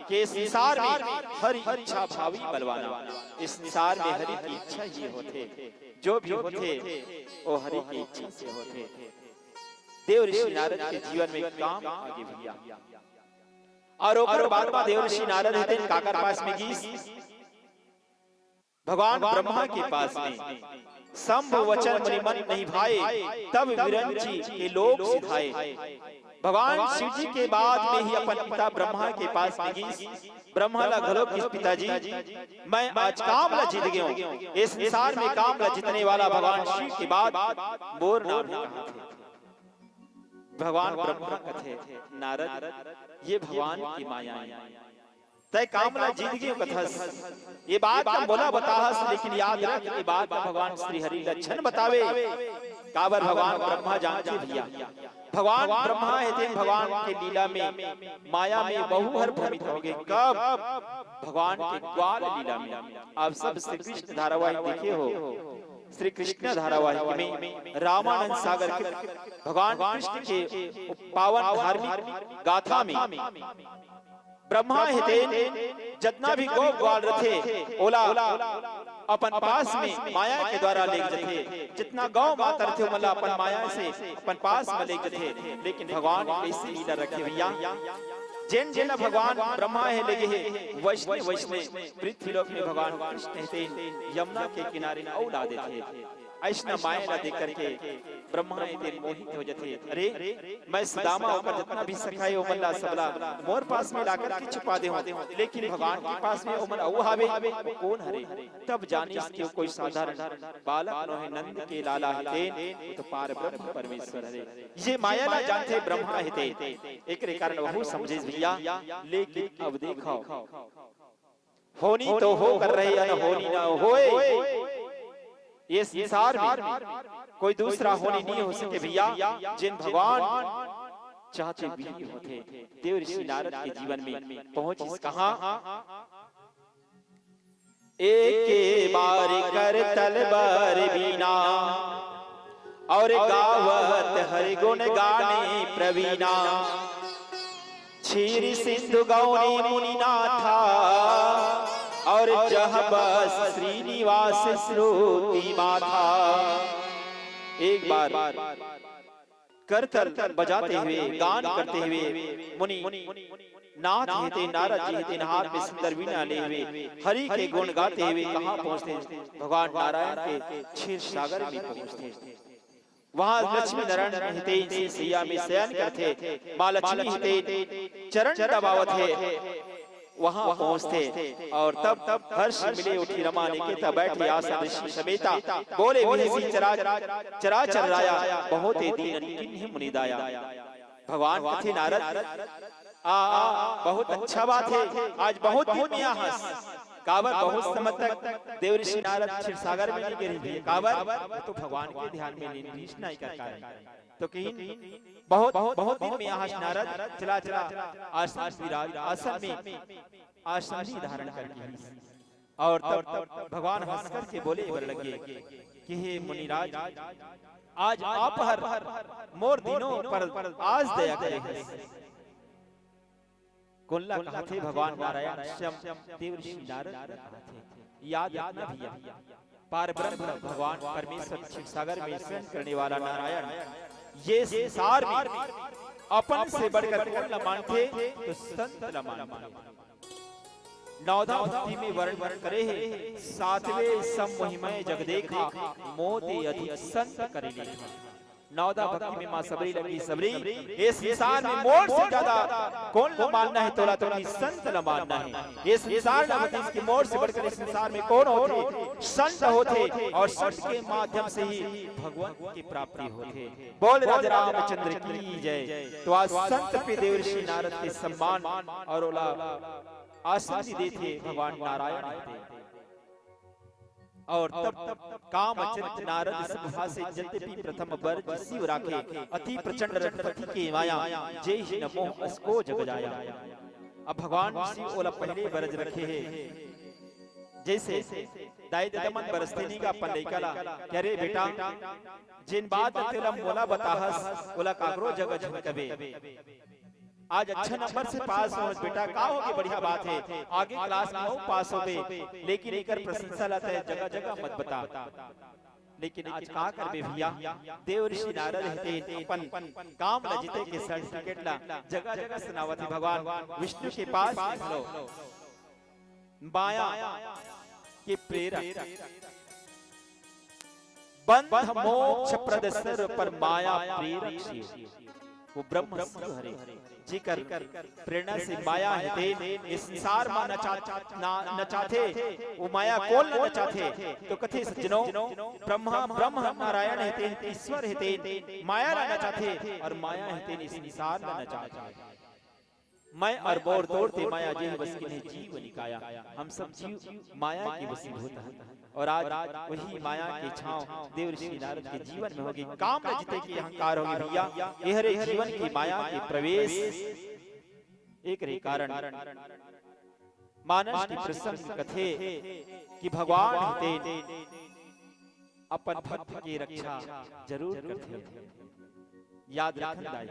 के संसार में हरि इच्छा भावी बलवाना, इस संसार में हरि की इच्छा ही होथे, जो भी होथे वो हरि की इच्छा से होथे। देव ऋषि नारद के जीवन में काम आगे भैया। और ओकर बाद में देव ऋषि नारद हे तेन काकर पास में गिस? भगवान ब्रह्मा के पास में। शंभु वचन मुनि मन नहीं भाए, तब विरंची के लोक सिधाए। भगवान शिव जी के बाद में ही अपन पिता ब्रह्मा के पास में गिस। ब्रह्मा ला घलो किहिस, पिताजी, मैं आज काम ला जीत गयो हूँ। इस संसार में काम ला जीतने वाला भगवान शिव के बाद मोर नाम हे कहाथे। भगवान ब्रह्मा कथे, नारद, ये भगवान की माया हे। तय काम ला जीत गयो कथस, ये बात ला मोला बताहस, लेकिन याद रख, ये बात ला भगवान श्री हरि लक्षण बतावे। काबर भगवान ब्रह्मा जानथे भैया, भगवान ब्रह्मा हे तेन भगवान के लीला में, माया में वहू हर भ्रमित हो गे। कब? भगवान के ग्वाल लीला में। आप सब श्री कृष्ण धारावाहिक देखे हो, श्री कृष्ण धारावाहिक में रामानंद सागर के भगवान कृष्ण के पावन धार्मिक गाथा में ब्रह्मा हे तेन जतना भी गौ ग्वाल रथे, ओला अपन पास में माया के द्वारा लेग जथे। जतना गौ माता रथे, ओमन ला अपन माया से अपन पास में लेग जथे। लेकिन भगवान कइसे लीला रखे भैया, जेन जेन ला भगवान ब्रह्मा हे लेगे हे, वइसने वइसने पृथ्वी लोक में भगवान कृष्ण हे तेन यमुना के किनारे अउ ला देथे। अइसना माया ला देख करके ब्रह्मा हे तेन मोहित हो जथे। अरे, मैं सुदामा ओकर जतना भी सखा हे, ओमन ला सबला मोर पास में लाकर के छुपा दे हूँ, लेकिन भगवान के पास में ओमन अउ हावे, वो कोन हरे? तब जानिस कि वो कोई साधारण बालक नोहे, नंद के लाला हे तेन, वो तो पार ब्रह्म परमेश्वर हरे। ये माया ला जानथे ब्रह्मा हे तेन, एकरे कारण वहू समझिस भैया। लेकिन अब देखो, होनी तो हो कर रहे, अनहोनी ना होए। ये संसार में कोई दूसरा होनी नहीं हो सके भैया, जेन भगवान चाहते भी होथे। देव ऋषि नारद के जीवन में पहुंचिस कहाँ? एक बार करतल बर बीना, और गावत हरि गुण गाने प्रवीणा। क्षीर सिंधु गौरी मुनिनाथा, और जह बस श्रीनिवास श्रुति माथा। एक बार करतल बजाते हुए, गान करते हुए मुनि नाथ हे तेन, नारद जी हे तेन, हाथ में सुंदर वीणा लिए हुए हरि के गुण गाते हुए कहाँ पहुँचथे? भगवान नारायण के क्षीर सागर में पहुँचथे। वहाँ लक्ष्मी नारायण हे तेन सैया में शयन करथे, माँ लक्ष्मी हे तेन चरण दबावत हे। वहाँ पहुँचथे और तब हर्ष मिले उठी रमा निकेता, बैठे आसन ऋषि समेता। बोले विहसी चरा, चराचर राया, बहुत ही दीन किन्हीं मुनि दाया। भगवान कथे नारद, आ, आ, बहुत अच्छा बात हे, आज बहुत दिन में आहस। काबर बहुत समय तक देव ऋषि नारद क्षीर सागर में नहीं गिरे थे। काबर? वो तो भगवान के ध्यान में लीन, लीन नहीं कर पाए। तो कहीं बहुत, बहुत दिन में आहस नारद, चला, चला, आसन विराज, आसन में आसन ही धारण करके ही। और तब भगवान हंस करके बोले बर लगे कि हे मुनिराज, आज आप हर मोर दीनों पर आज दया करे हस। कोन ला कहाथे भगवान नारायण? स्वयं देवर्षि नारद ला कहाथे। याद रखना भैया, पार ब्रह्म भगवान परमेश्वर क्षीर सागर में शयन करने वाला नारायण ये संसार में अपन से बढ़कर कोन ला मानथे? तो संत ला मानथे। नवधा भक्ति में वर्णन करे हे, सातवे सम मोहि मय जग देखा, मोते अधिक संत करि लेखा। नवधा भक्ति में माँ सबरी लगी, सबरी, ये संसार में मोर से ज्यादा कोन ला मानना हे? तोला तो नहीं, संत ला मानना हे। ये संसार ला बतिस कि मोर से बढ़कर इस संसार में कोन होथे? संत होथे, और संत के माध्यम से ही भगवंत की प्राप्ति होथे। बोल राजा रामचंद्र की जय। तो आज संत पे देवर्षि नारद के सम्मान और ओला आसन भी देथे भगवान नारायण देव। और तब काम अचंत नारद सभा से, जद्यपि प्रथम बर शिव राखे, अति प्रचंड रघुपति के माया, जे ही न मोह असको जग जाया। अब भगवान शिव ओला पहले बरज रखे हे, जैसे दाई ददा मन बरसथे नहीं गा अपन लइका ला, कि अरे बेटा, जेन बात तेला मोला बताहस, ओला काकरो जगह झन कबे। आज अच्छा नंबर से पास होस बेटा, का होगे, बढ़िया बात हे, आगे क्लास में अउ पास होबे, लेकिन एकर प्रशंसा ला तय जगह जगह मत बता। लेकिन आज का करबे भैया, देवर्षि नारद हे तेन अपन काम ला जीते के सर्टिफिकेट ला जगह जगह सुनावत हे। भगवान विष्णु के पास घलो माया के प्रेरक, बंध मोक्ष प्रद सर्व पर माया प्रेरक शिव। वो ब्रह्म शिव हरे, जेकर प्रेरणा से माया हे तेन ए संसार मा नचा-, ना-, नचाथे। वो माया कोन ला नचाथे? तो कथे सज्जनों, ब्रह्मा, ब्रह्म नारायण हे तेन, ईश्वर हे तेन माया ला नचाथे, और माया हे तेन ए संसार ला नचाथे। मैं और मोर तोर ते माया जेहि बस किन्हे जीव निकाया। हम सब जीव माया के वशीभूत हन। और आज वही माया के छांव देवर्षि नारद के जीवन में होगे। काम ला जीते के अहंकार होगे भैया, एहरे जीवन की माया के प्रवेश। एकरे कारण मानस के प्रसंग कथे कि भगवान हे तेन अपन भक्त के रक्षा जरूर करथे। याद रखन दाई,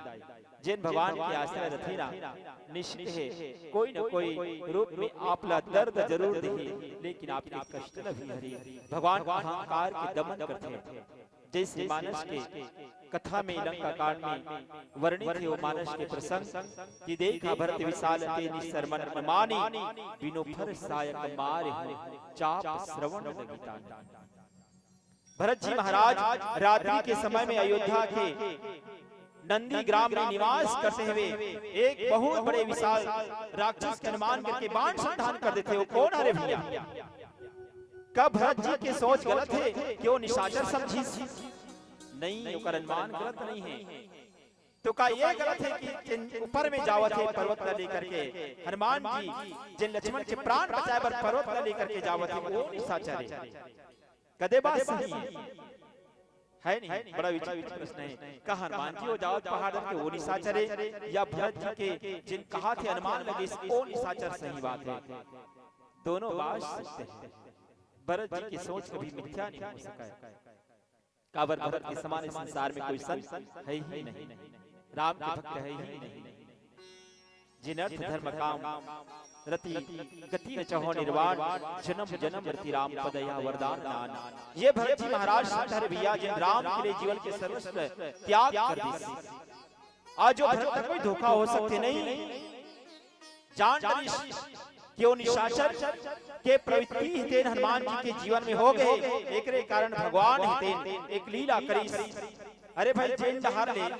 जेन भगवान के आश्रय रथे ना, निश्चित हे कोई न कोई रूप में आप ला दर्द जरूर देही, लेकिन आपके कष्ट ला भी हरी। भगवान अहंकार के दमन करथे। जैसे मानस के कथा में, लंका कांड में वर्णित हे वो मानस के प्रसंग कि देखा भरत विशाल तेहि सरमन मानि, बिनु फर सायक मारहु चाप श्रवण लगी तानि। भरत जी महाराज रात्रि के समय में अयोध्या के नंदी ग्राम में निवास करते हुए एक बहुत बड़े विशाल राक्षस के अनुमान करके बाण संधान कर देथे। वो कोन हरे भैया? का भरत जी के सोच गलत हे कि वो निशाचर समझिस? नहीं, ओकर अनुमान गलत नहीं हे। तो का ये गलत हे कि जेन ऊपर में जावत हे पर्वत ला लेकर के, हनुमान जी जेन लक्ष्मण के प्राण बचाए बर पर्वत ला लेकर के जावत हे, वो निशाचर हे? कदे बात सही हे? हे नहीं, बड़ा विचित्र प्रश्न हे। का हनुमान जी वो जावत पहाड़ के वो निशाचर हे, या भरत जी के जेन कहाथे अनुमान लगिस वो निशाचर सही बात हे? दोनों बात सत्य हे। भरत जी की सोच कभी मिथ्या नहीं हो सके। काबर भरत के समान इस संसार में कोई संत हे ही नहीं, राम के भक्त हे ही नहीं। जिन अर्थ धर्म काम रति गति न चाहो निर्वाण, जन्म जन्म रति राम पद या वरदान नान। ये भरत जी महाराज संत हरे भैया, जिन राम के लिए जीवन के सर्वस्व त्याग कर दिस। आज वो भरत ला कोई धोखा हो सकथे नहीं। जान डरिस कि वो निशाचर के प्रवृत्ति हे तेन हनुमान जी के जीवन में होगे, एकरे कारण भगवान हे तेन एक लीला करिस। अरे भाई, जेन डहार ले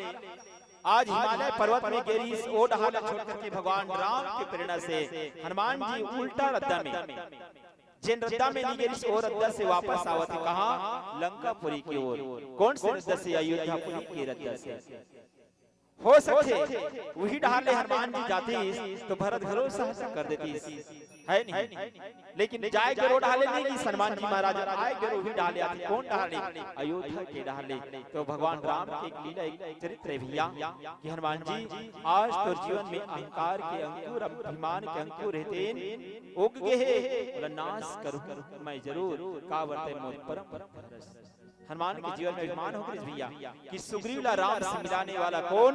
आज हिमालय पर्वत में गे रिहिस, वो डहार ला छोड़ करके भगवान राम के प्रेरणा से हनुमान जी उल्टा रद्दा में, जेन रद्दा में नहीं गे रिहिस, वो रद्दा से वापस आवत हे। कहाँ? लंकापुरी की ओर। कौन से रद्दा से? अयोध्यापुरी के रद्दा से। हो सकथे वही डहार ले हनुमान जी जातिस तो भरत घलो सहायता कर देतिस, हे नहीं? लेकिन जाए के रो डहार ले नहीं गिस हनुमान जी महाराज, आए के रो वही डहार ले आतिस। कौन डहार ले? अयोध्या के डहार ले। तो भगवान राम के एक लीला, एक चरित्र हे भैया कि हनुमान जी, आज तोर जीवन में अहंकार के अंकुर, अभिमान के अंकुर हे तेन उग गे हे, ओला नाश करूँ मैं जरूर, काबर तैं मोर परम भक्त हरस। हनुमान के जीवन में अभिमान हो गिस भैया कि सुग्रीव ला राम से मिलाने वाला कौन?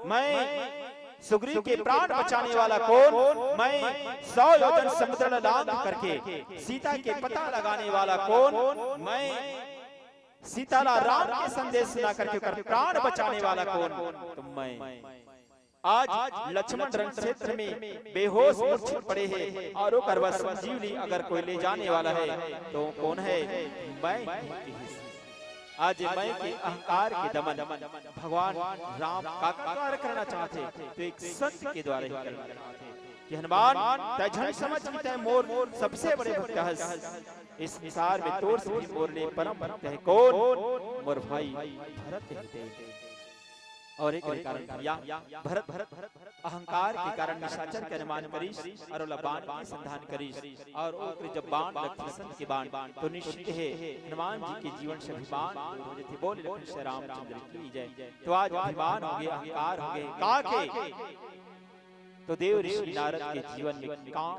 मैं। सुग्रीव के प्राण बचाने वाला कौन? मैं। सौ योजन समुद्र ला लांघ करके सीता के पता लगाने वाला कौन? मैं। सीता ला राम के संदेश सुना करके ओकर प्राण बचाने वाला कौन? तो मैं। आज लक्ष्मण रण क्षेत्र में बेहोश मूर्छित पड़े हे और ओकर बर संजीवनी अगर कोई ले जाने वाला हे, तो कौन हे? मैं ही। आज मैं के अहंकार के दमन भगवान राम का कार्य करना चाहथे, तो एक संत के द्वारा ही करना चाहथे कि हनुमान, तै झन समझ कि तै मोर सबसे बड़े भक्त हस। इस संसार में तोर से भी मोर ले परम भक्त हे कौन? मोर भाई भरत हे। और एक कारण भैया, भरत, भरत अहंकार के कारण निशाचर के अनुमान करिस और ओला बाण के संधान करिस और ओकर जब बाण लगथे संत के बाण, तो निश्चित हे हनुमान जी के जीवन से अभिमान दूर हो जाथे। बोल लखन श्री रामचंद्र की जय। तो आज अभिमान हो गए, अहंकार हो गए, का के? तो देव ऋषि नारद के जीवन में काम,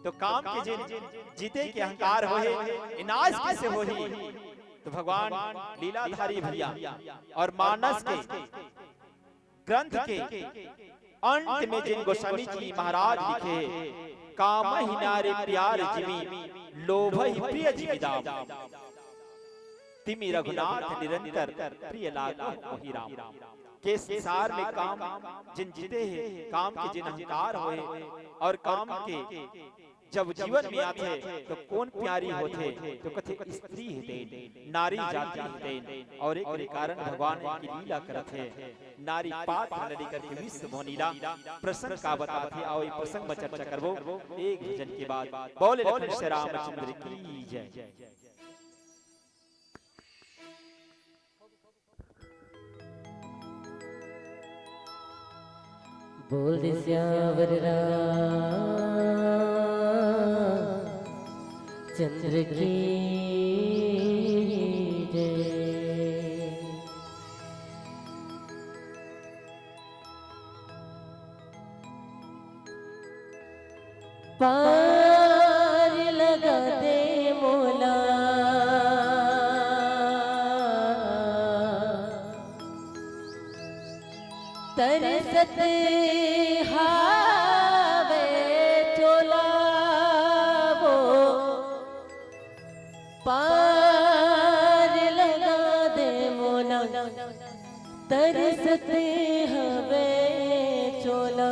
तो काम के जिन जीते के अहंकार होहे, ए नाश कैसे होही? तो भगवान लीलाधारी भैया और मानस के ग्रंथ के अंत में जिन गोस्वामी जी महाराज लिखे हे, "कामहि नारी प्यार जिमि, लोभहि प्रिय जिमि दाम। तिमि रघुनाथ निरंतर, प्रिय लागहु मोहि राम।" के संसार में काम जिन जीते हे, काम के जिन अहंकार होहे और काम के जब जीवन में आथे, तो कौन प्यारी होथे? तो कथे, "स्त्री हे तेन, नारी जाति हे तेन।" और एक कारण भगवान की लीला करत हे, नारी पात्र ल लेकर के विश्व मोहनी ला प्रसंग का बताथे। आओ, ये प्रसंग में चर्चा करबो एक भजन के बाद। बोले लखन श्री रामचंद्र की जय। बोल दे सियावर रामचंद्र की जय। पार लगा दे मोला, तरसत हावे चोला वो। पार लगा दे मोला, तरसत हवे चोला।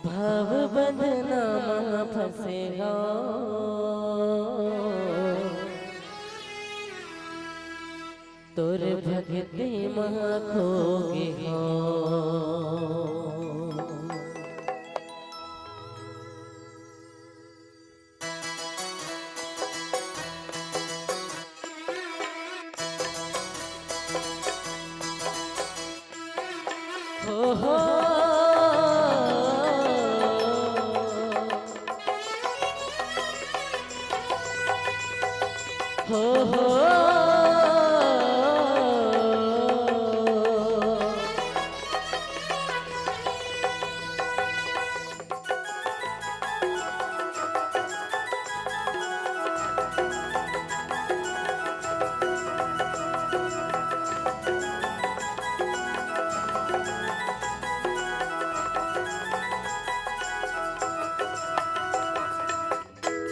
भव बंधना म फंसे हव, तोर भक्ति म खो गे हव। हो, हो। हो, हो।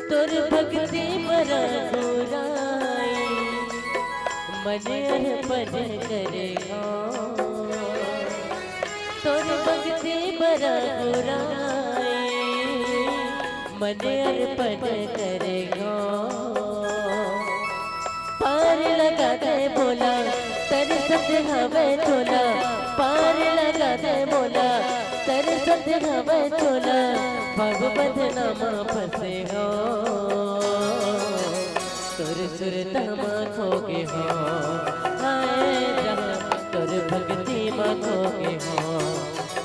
तोर भक्ति म रघुराई, मन अर्पण करे हव। तोर भक्ति म रघुराई, मन अर्पण करे हव। पार लगा दे मोला, तरसत हवे चोला। पार लगा दे मोला, तरसत हवे चोला। भव बंधना म फंसे हव, तोर सुरता म खो गे हव। हाय राम, तोर भक्ति म खो गे हव।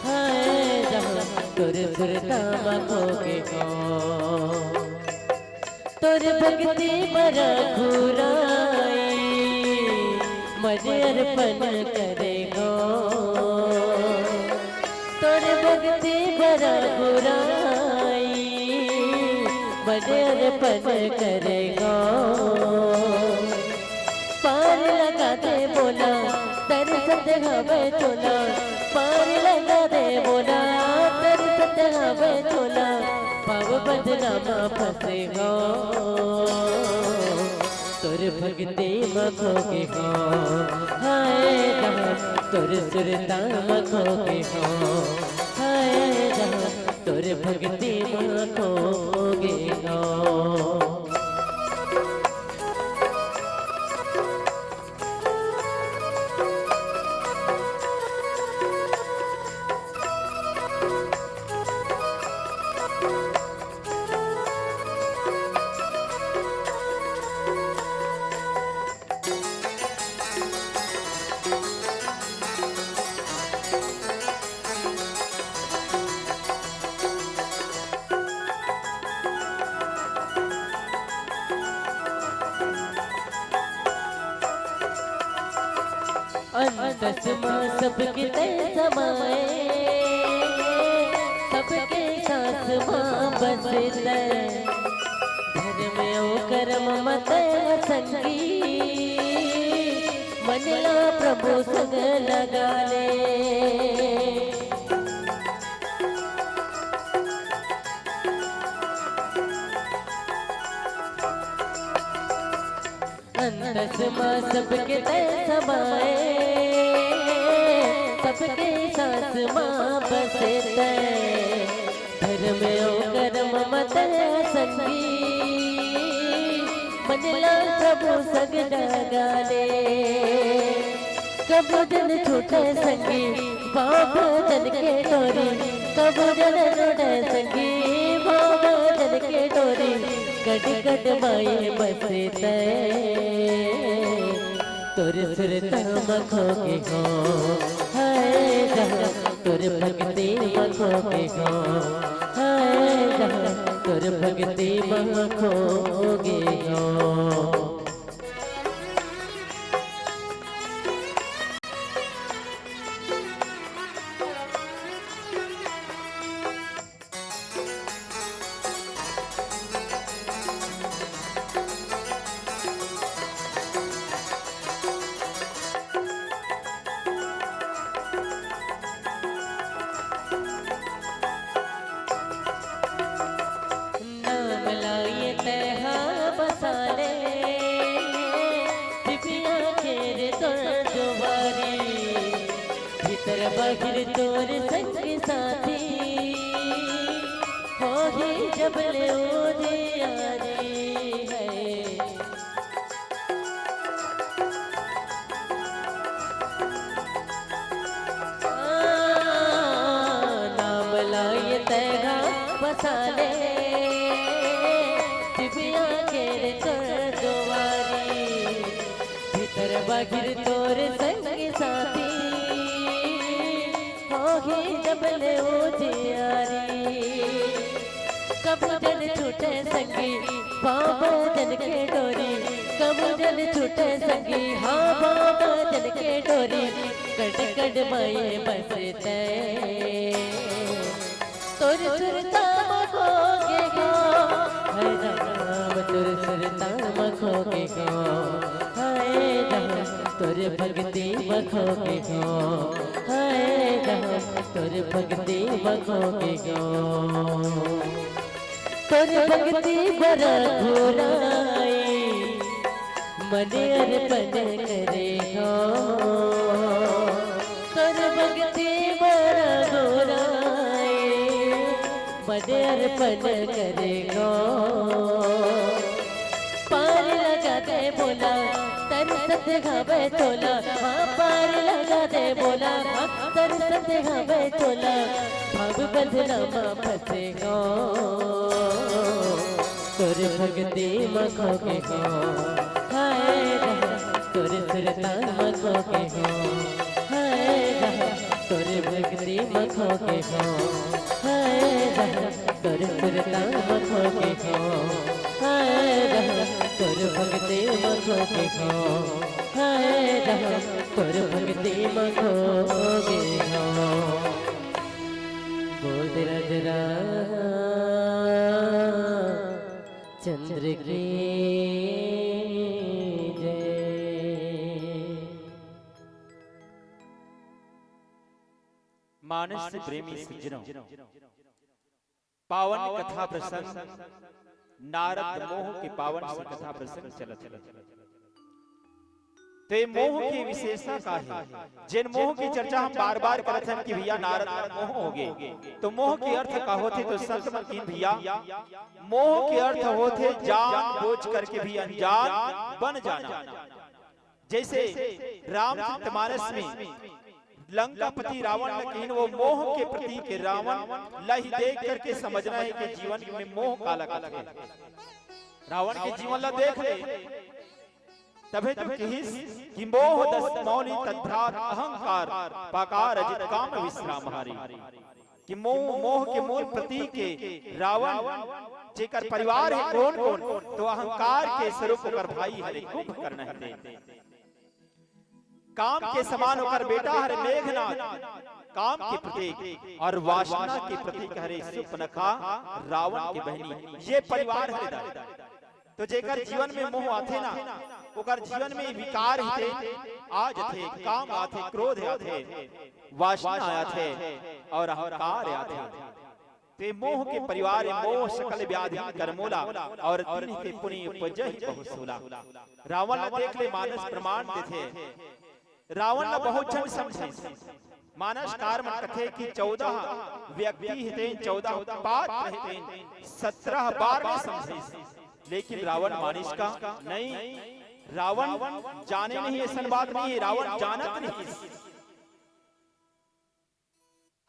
हाय राम, तोर सुरता म खो गे हव। तोर भक्ति म रघुराई, मन अर्पण करे हव। तोर भक्ति म रघुराई, मन अर्पण करे हव। पार लगा दे मोला, तरसत तरसत हवय तोला, पार लगा दे मोला, तरसत हवय तोला, पाँव बंधना म फंसे हंव। तोर भक्ति म खो गे हंव, हाय राम, तोर सुरता म खो गे हंव, हाय राम, तोर भक्ति म खो गे हंव। अंतस मा सबके तय समाए, सबके सांस मा बसे तय। धर्म अउ करम म तय संगी, मन ला प्रभु संग लगा ले। अंतस मा सबके तय समाए, सबके सांस मा बसे तय। धर्म अउ करम म तय संगी, मन ला प्रभु संग लगा ले। कभू झन छूटे संगी, पाँव भजन के डोरी, कभू झन छूटे संगी, पाँव भजन के डोरी, कण कण माए बसे तय। तोर सुरता म खो गे हंव, हाय राम, तोर भक्ति म खो गे हंव, हाय राम, तोर भक्ति म खो गे हंव। नाम लाए तैहा बसा ले, जिबिया घेर तोर दुवारी, भीतर बाहिर तोर संग साथी, होही जब ले उजियारी है। नाम लाए तैहा बसा ले, जिबिया घेर तोर दुवारी, भीतर बाहिर तोर संग साथी, होही जब ले उजियारी। कभू झन छूटे संगी, पाँव भजन के डोरी, कभू झन छूटे संगी, हाँ, पाँव भजन के डोरी, कण कण माए बसे तय। तोर सुरता म खो गे हंव, हे राम, तोर सुरता म खो गे हंव, हे राम, तोर भक्ति म खो गे हंव, हे राम, तोर भक्ति म खो गे हंव। तोर भक्ति बर घुराई, मन अर्पण करे हंव। तोर भक्ति बर घुराई, मन अर्पण करे हंव। पार लगा दे मोला, तरसत हवय तोला, हाँ, पार लगा दे मोला, हाँ, तरसत हवय तोला, भव बंधना म फंसे हंव। तोर भक्ति म खो गे हंव, हाय राम, तोर सुरता म खो गे हंव, हाय राम, तोर भक्ति म खो गे हंव, हाय राम, तोर सुरता म खो गे हंव, हाय राम, तोर भक्ति म खो गे हंव, हाय राम, तोर भक्ति म खो गे हंव। बोल दे राजा रामचंद्र की जय। मानस प्रेमी सज्जनों, पावन कथा प्रसंग, नारद मोह के पावन से कथा प्रसंग चलत हे। ते मोह के विशेषता का हे? जेन मोह की चर्चा हम बार-बार करत हन कि भैया नारद मोह होगे, तो मोह के अर्थ का होथे? तो संत मन कहिन भैया, मोह के अर्थ होथे जान बूझ करके भी अनजान बन जाना। जैसे रामचरितमानस में लंकापति रावण ल कहिन, वो मोह के प्रतीक हे। रावण ल ही देख करके समझना हे कि जीवन में मोह काला कथे। रावण के जीवन ल देख ले, तभे तो किहिस कि मोह दस मौली तद्भ्रात अहंकार, पाकार अजित काम विश्राम हारी। कि मोह, मोह के मूल प्रतीक हे रावण, जेकर परिवार हे कोन कोन, तो अहंकार के स्वरूप ओकर भाई हरे कुंभकर्ण हरे, काम के समान ओकर बेटा हरे मेघनाद, काम के प्रतीक, और वासना के प्रतीक हरे सुपनखा, रावण के बहिनी। ये परिवार हरे दाई। तो जेकर जीवन में मोह आथे ना, ओकर जीवन में विकार हिते आ जथे, काम आथे, क्रोध आथे, वासना आथे और अहंकार आथे। ते मोह के परिवार, मोह सकल व्याधि करमोला, और तिन्ह ते पुनि उपजहि बहु सोला। रावण ला देख ले, मानस प्रमाण देथे। रावण ला बहुत झन समझे। मानसकार मन कथे कि चौदह व्यक्ति हे तेन, चौदह पात्र हे तेन, सत्रह बार में समझे। लेकिन रावण मानिस का नहीं। रावण जाने नहीं, ऐसन बात नहीं हे। रावण जानत नहीं।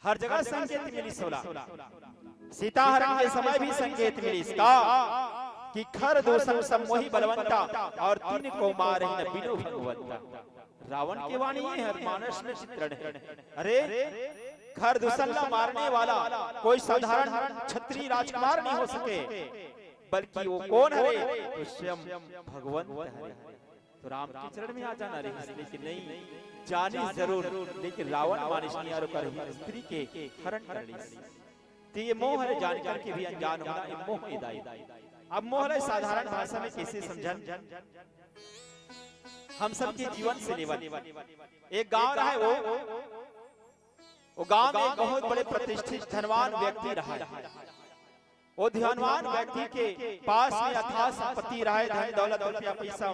हर जगह संकेत मिलिस ओला। सीता हरण के समय भी संकेत मिलिस का कि खर दूषण सब मोहि बलवंता, और तिन को मारहिन बिनु भगवंता। रावण के वाणी ये हर मानस में चित्रण हे। अरे, खर दूषण ला मारने वाला कोई साधारण क्षत्रिय राजकुमार नहीं हो सके, बल्कि वो कोन हरे? तो स्वयं भगवंत हरे। तो राम के चरण में आ जाना रहिस, लेकिन नहीं, जानिस जरूर, लेकिन रावण मानिस नहीं, और ओकर स्त्री के हरण कर लिस। तो ये मोह हरे जान करके भी अनजान होना, ये मोह ए दाई। अब मोह ला साधारण भाषा में कैसे समझन? हम सब के जीवन से लेवन। एक गांव रहे, वो, वो गांव में एक बहुत बड़े प्रतिष्ठित धनवान व्यक्ति रहे। वो धनवान व्यक्ति के पास में अथाह संपत्ति रहे, धन दौलत, रुपया पैसा,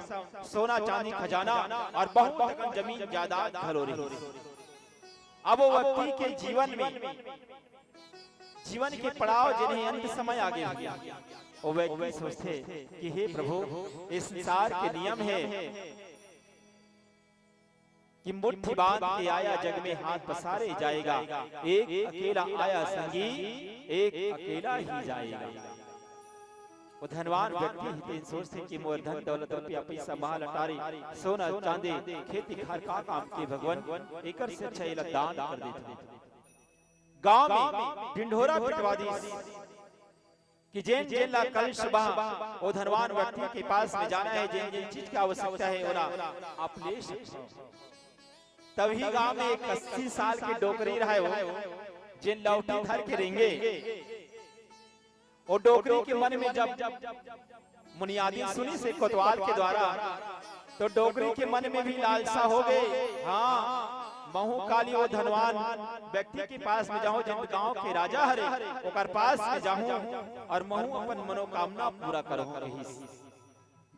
सोना चांदी खजाना और बहुत रकम जमीन जायदाद घलो रहिस। अब वो व्यक्ति के जीवन में, जीवन के पड़ाव जेन हे अंत समय आगे हे, वो व्यक्ति सोचथे कि हे प्रभु, इस संसार के नियम हे कि मुट्ठी बांध के आया, जग में हाथ पसारे जाएगा। एक अकेला आया संगी, एक अकेला ही जाएगा। वो धनवान व्यक्ति हे तेन सोचथे कि मोर धन दौलत, रुपया पैसा, महल अटारी, सोना चांदी, खेती खार का काम के भगवान, एकर से अच्छा एला दान कर देथंव। गांव में ढिंढोरा पिटवा दिस कि जेन जेन ला कल सुबह वो धनवान व्यक्ति के पास में जाना हे, जेन जेन चीज के आवश्यकता हे, ओला आप ले सकथव। तभी गांव में एक अस्सी साल के डोकरी रहे हो, जेन लौठी धर के रेंगे। वो डोकरी के मन में जब मुनियादी सुनिस हे कोतवाल के द्वारा, तो डोकरी के मन में भी लालसा हो गए। हाँ, महूं काली वो धनवान व्यक्ति के पास में जाहूं, जेन गांव के राजा हरे, ओकर पास में जाहूं और महूं अपन मनोकामना पूरा करहूं, कहिस।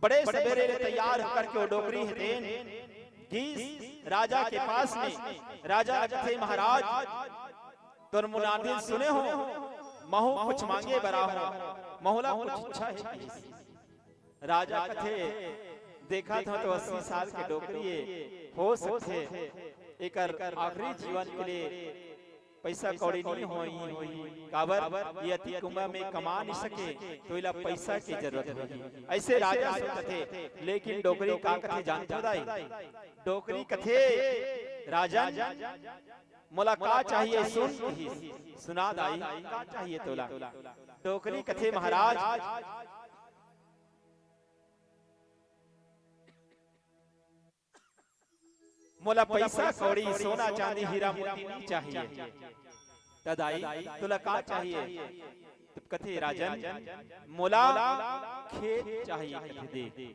बड़े सबेरे ले तैयार होकर के वो डोकरी हे तेन गीस राजा के पास में। राजा ला कथे, महाराज, तोर मुनादी सुने हों, महूं कुछ मांगे बर आए हों, महूं ला कुछ इच्छा हे, कहिस। राजा कथे, देखत हों तो अस्सी साल के डोकरी हे, हो सकथे एकर आखिरी जीवन के लिए पैसा कौड़ी नहीं होही, काबर ये अतिक उमर में कमा नहीं सके, तो एला पैसा के जरूरत होही। ऐसे राजा सोचथे, लेकिन डोकरी का कथे जानथो दाई? डोकरी कथे, राजन, मोला का चाहिए सुन, कहिस। सुना दाई, का चाहिए तोला? डोकरी कथे, महाराज, मोला पैसा कौड़ी, सोना चांदी, हीरा मोती नहीं चाहिए। त दाई, तोला का चाहिए? त कथे, राजन, मोला खेत चाहिए, कथे दे।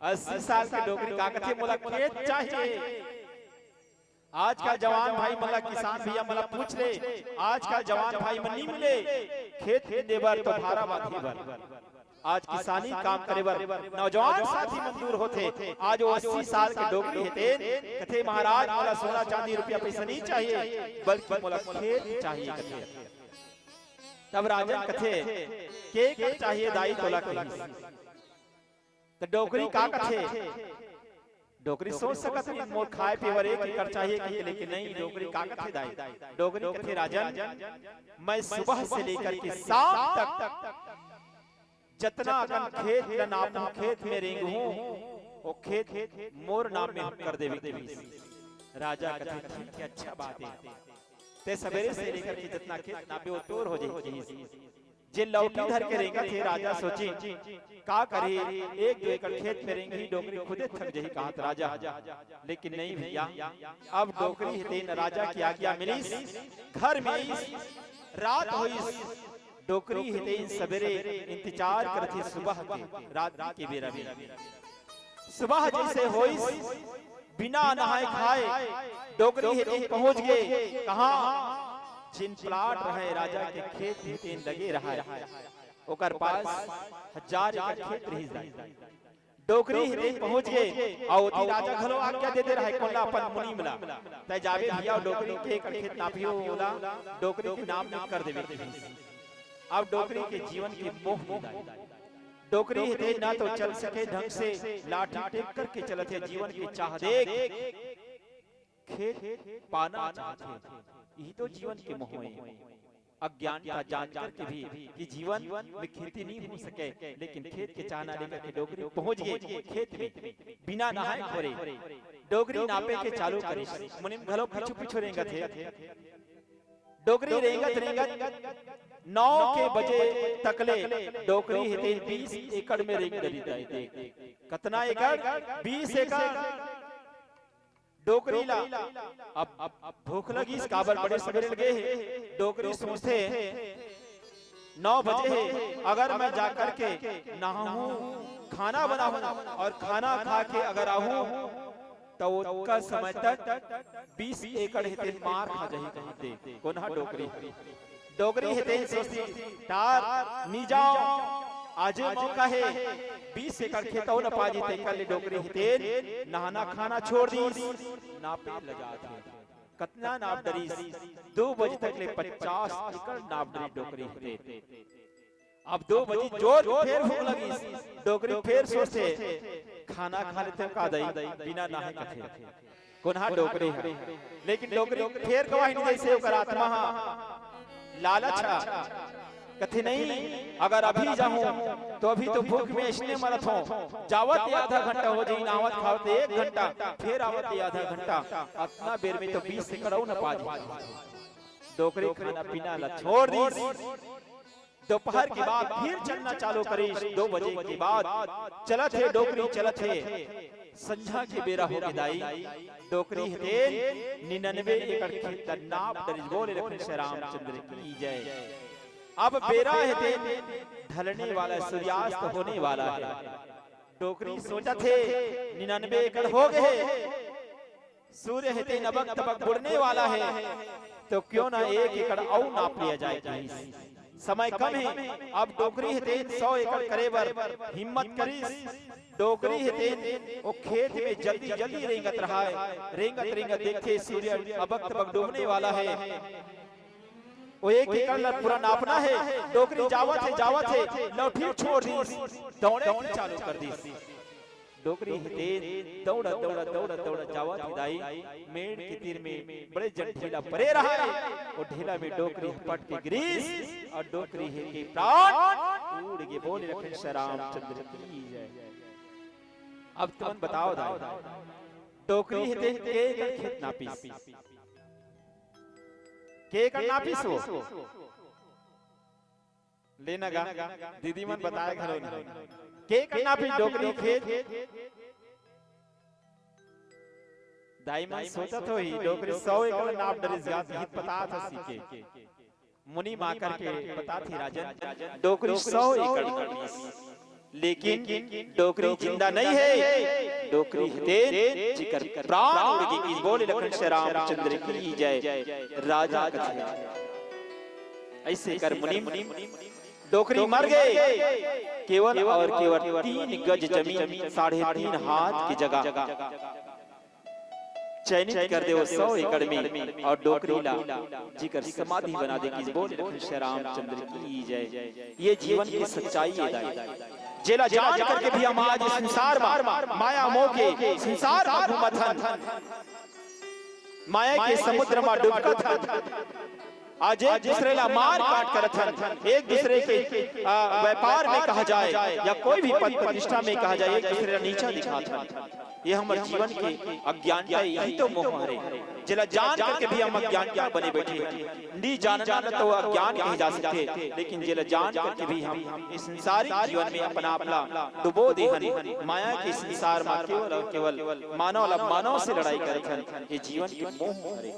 अस्सी साल के डोकरी का कथे, मोला खेत चाहिए। आजकल जवान भाई मन ला, किसान भैया मन ला पूछ ले, आजकल जवान भाई मन नी मिले खेत खरीदे बर तो भारा बांधे बर। आज किसानी काम करे बर नौजवान साथी मन दूर होथे। आज वो अस्सी साल के डोकरी हे तेन कथे, "महाराज, मोला सोना चांदी रुपया पैसा नहीं चाहिए, बल्कि मोला खेत चाहिए," कथे। तब राजन कथे, "के कर चाहिए दाई तोला?" कहिस। त डोकरी का कथे? डोकरी सोच सकत हे, "मोर खाए पीए बर एक एकड़ चाहिए," कहिके, लेकिन नहीं, डोकरी का कथे दाई? डोकरी कथे, "राजन, मैं सुबह से लेकर के शाम तक जतना अकन खेत ल नापूं, खेत में रेंगहूं, वो खेत मोर नाम में कर देबे," कहिस। राजा कथे, "ठीक है, अच्छा बात है, ते सवेरे से लेकर के जतना खेत नापे, वो तोर हो जाही," कहिस। जे लौठी धर के रेंगत हे, राजा सोचिन, "का करही, एक दो एकड़ खेत में रेंगही, डोकरी खुदे थक जही," कहत राजा। लेकिन नहीं भैया, अब डोकरी हे तेन राजा के आज्ञा मिलिस, घर में आइस, रात होइस, डोकरी हे तेन सबेरे इंतजार करथे सुबह के, रात के बेरा में। सुबह जैसे होइस, बिना नहाए खाए डोकरी हे तेन पहुंच गे। कहां? जेन प्लाट रहे राजा के, खेत हे तेन लगे रहे, ओकर पास हजार एकड़ खेत रहिस दाई। डोकरी हे तेन पहुंच गे, अउ ओती राजा घलो आज्ञा दे दे रहे, कोन ला? अपन मुनीम ला। "तै जाबे भैया, डोकरी के एकड़ खेत नापही, ओला डोकरी के नाम में कर देबे," कहिस। अब डोकरी के जीवन के मोह मिलाए। डोकरी हे तेन ना तो चल सके ढंग से, लाठी टेक करके चलत हे, जीवन के चाह देख खेत पाना चाहत हे। यही तो जीवन के मोह हे। अज्ञानता जान करके भी कि जीवन में खेती नहीं हो सके, लेकिन खेत के चाहना लेकर के डोकरी पहुंच गे खेत में, बिना नहाए खोरे डोकरी नापे के चालू करिस। मुनीम घलो पीछू पीछू रेंगत हे। डोकरी रेंगत रेंगत नौ के बजे तकले डोकरी हे तेन बीस एकड़ में रेंग डरिस दाई। देख, कतना एकड़? बीस एकड़। डोकरी ला अब, अब भूख लगिस, काबर बड़े सबेरे ले गे हे। डोकरी सोचथे, "नौ बजे हे, अगर मैं जा करके नहाहूं, खाना बनाहूं अउ खाना खा के अगर आहूं, त ओतका समय तक बीस एकड़ हे तेन मार खा जाही," कहिथे। कोन हा? डोकरी। डोकरी हे तेन सोचथे, "टार, नी जांव, आजे मौका हे, बीस एकड़ खेत अउ नपा जही," तेकर ले डोकरी हे तेन नहाना खाना छोड़ दिस, नापे ल जात हे। कतना नाप डरिस? दू बजे तक ले पचास एकड़ नाप डरिस डोकरी हे तेन। अब दू बजे जोर के फेर भूख लगिस, डोकरी फेर सोचथे, "खाना खा लेतेंव का दाई, बिना नहाए," कथे। कोन हा? डोकरी हा। लेकिन डोकरी फेर गवाही नइ दे, जइसे ओकर आत्मा हा लालच हा। कथे, "नहीं, अगर अभी जाहूं, तो अभी तो भूख में अइसने मरत हों। जावत ले आधा घंटा हो जाही, नहावत खावत ले एक घंटा, फेर आवत ले आधा घंटा, अतना बेर में तो बीस एकड़ अउ नपा जही।" डोकरी खाना पीना ला छोड़ दिस। दोपहर के बाद फिर चलना चालू करिस। दू बजे के बाद चलत हे डोकरी, चलत हे। संझा के बेरा हो गे दाई, डोकरी हे तेन निन्यानवे एकड़ खेत ला नाप डरिस। बोले लखन श्री रामचंद्र की जय। अब बेरा हे तेन ढलने वाला, सूर्यास्त होने वाला हे। डोकरी सोचत हे, "निन्यानवे एकड़ हो गे हे, सूर्य हे तेन अबक तबक बुड़ने वाला हे, तो क्यों ना एक एकड़ अउ नाप लिया जाए," कहिस। समय कम हे, अब डोकरी हे तेन सौ एकड़ करे बर हिम्मत करिस। डोकरी हे तेन ओ खेत में जल्दी जल्दी रेंगत रहय, रेंगत रेंगत देखथे सूर्य अबक तबक डूबने वाला हे। ओ एक एकड़ ला पूरा नापना हे। डोकरी जावत हे, जावत हे, लौठी छोड़ दिस, दौड़े के चालू कर दिस। डोकरी हे तेन दौड़त, दौड़त, दौड़त, दौड़त जावत हे दाई, मेड़ के तीर में बड़े जन ढेला परे रहय। ओ ढेला में डोकरी हपट के गिरिस अउ डोकरी हे के प्राण उड़ गे। बोले लखन श्री रामचंद्र की जय। अब तुमन बताव दाई, डोकरी हे तेन के एकड़ खेत नापिस? के एकड़ नापिस वो? ले न गा, दीदी मन बताए घलो नहीं। के एकड़ नापिस डोकरी खेत? दाई मन सोचत होही, डोकरी सौ एकड़ नाप डरिस गा, त हित पता था सीखे। मुनीम आकर के बताथे, "राजन, डोकरी सौ एकड़ नापिस।" लेकिन डोकरी जिंदा नहीं है, डोकरी हते जेकर प्राण उड़ गे। बोले लखन श्री रामचंद्र की जय। राजा कथे ऐसे कर मुनिम डोकरी मर गे, केवल और केवल तीन गज जमीन, साढ़े तीन हाथ की जगह चयनित कर दे वो सौ एकड़ में और डोकरी ला जेकर समाधि बना दे। बोले लखन श्री रामचंद्र की जय। ये जीवन की सच्चाई है दाई। जेला जान करके भी हम आज इस संसार मा माया मोह के संसार मा घूमत हन, माया के समुद्र मा डूबकत हन। आज एक दूसरे ला मार काट करत हन, एक दूसरे के, आ, व्यापार में कहा जाए या कोई भी पद प्रतिष्ठा में कहा जाए, एक दूसरे ला नीचा दिखात हन। ये हमर जीवन के अज्ञानता, यही तो मोह हरे। जेला जान करके भी हम अज्ञानता बने बैठे हन। नी जानना ल तो अज्ञान कहे जा सकथे, लेकिन जेला जान करके भी हम इस संसारिक जीवन में अपना आप ला डुबो दे हन, माया के संसार मा केवल और केवल मानव ला मानव से लड़ाई करत हन। ये जीवन के मोह हरे।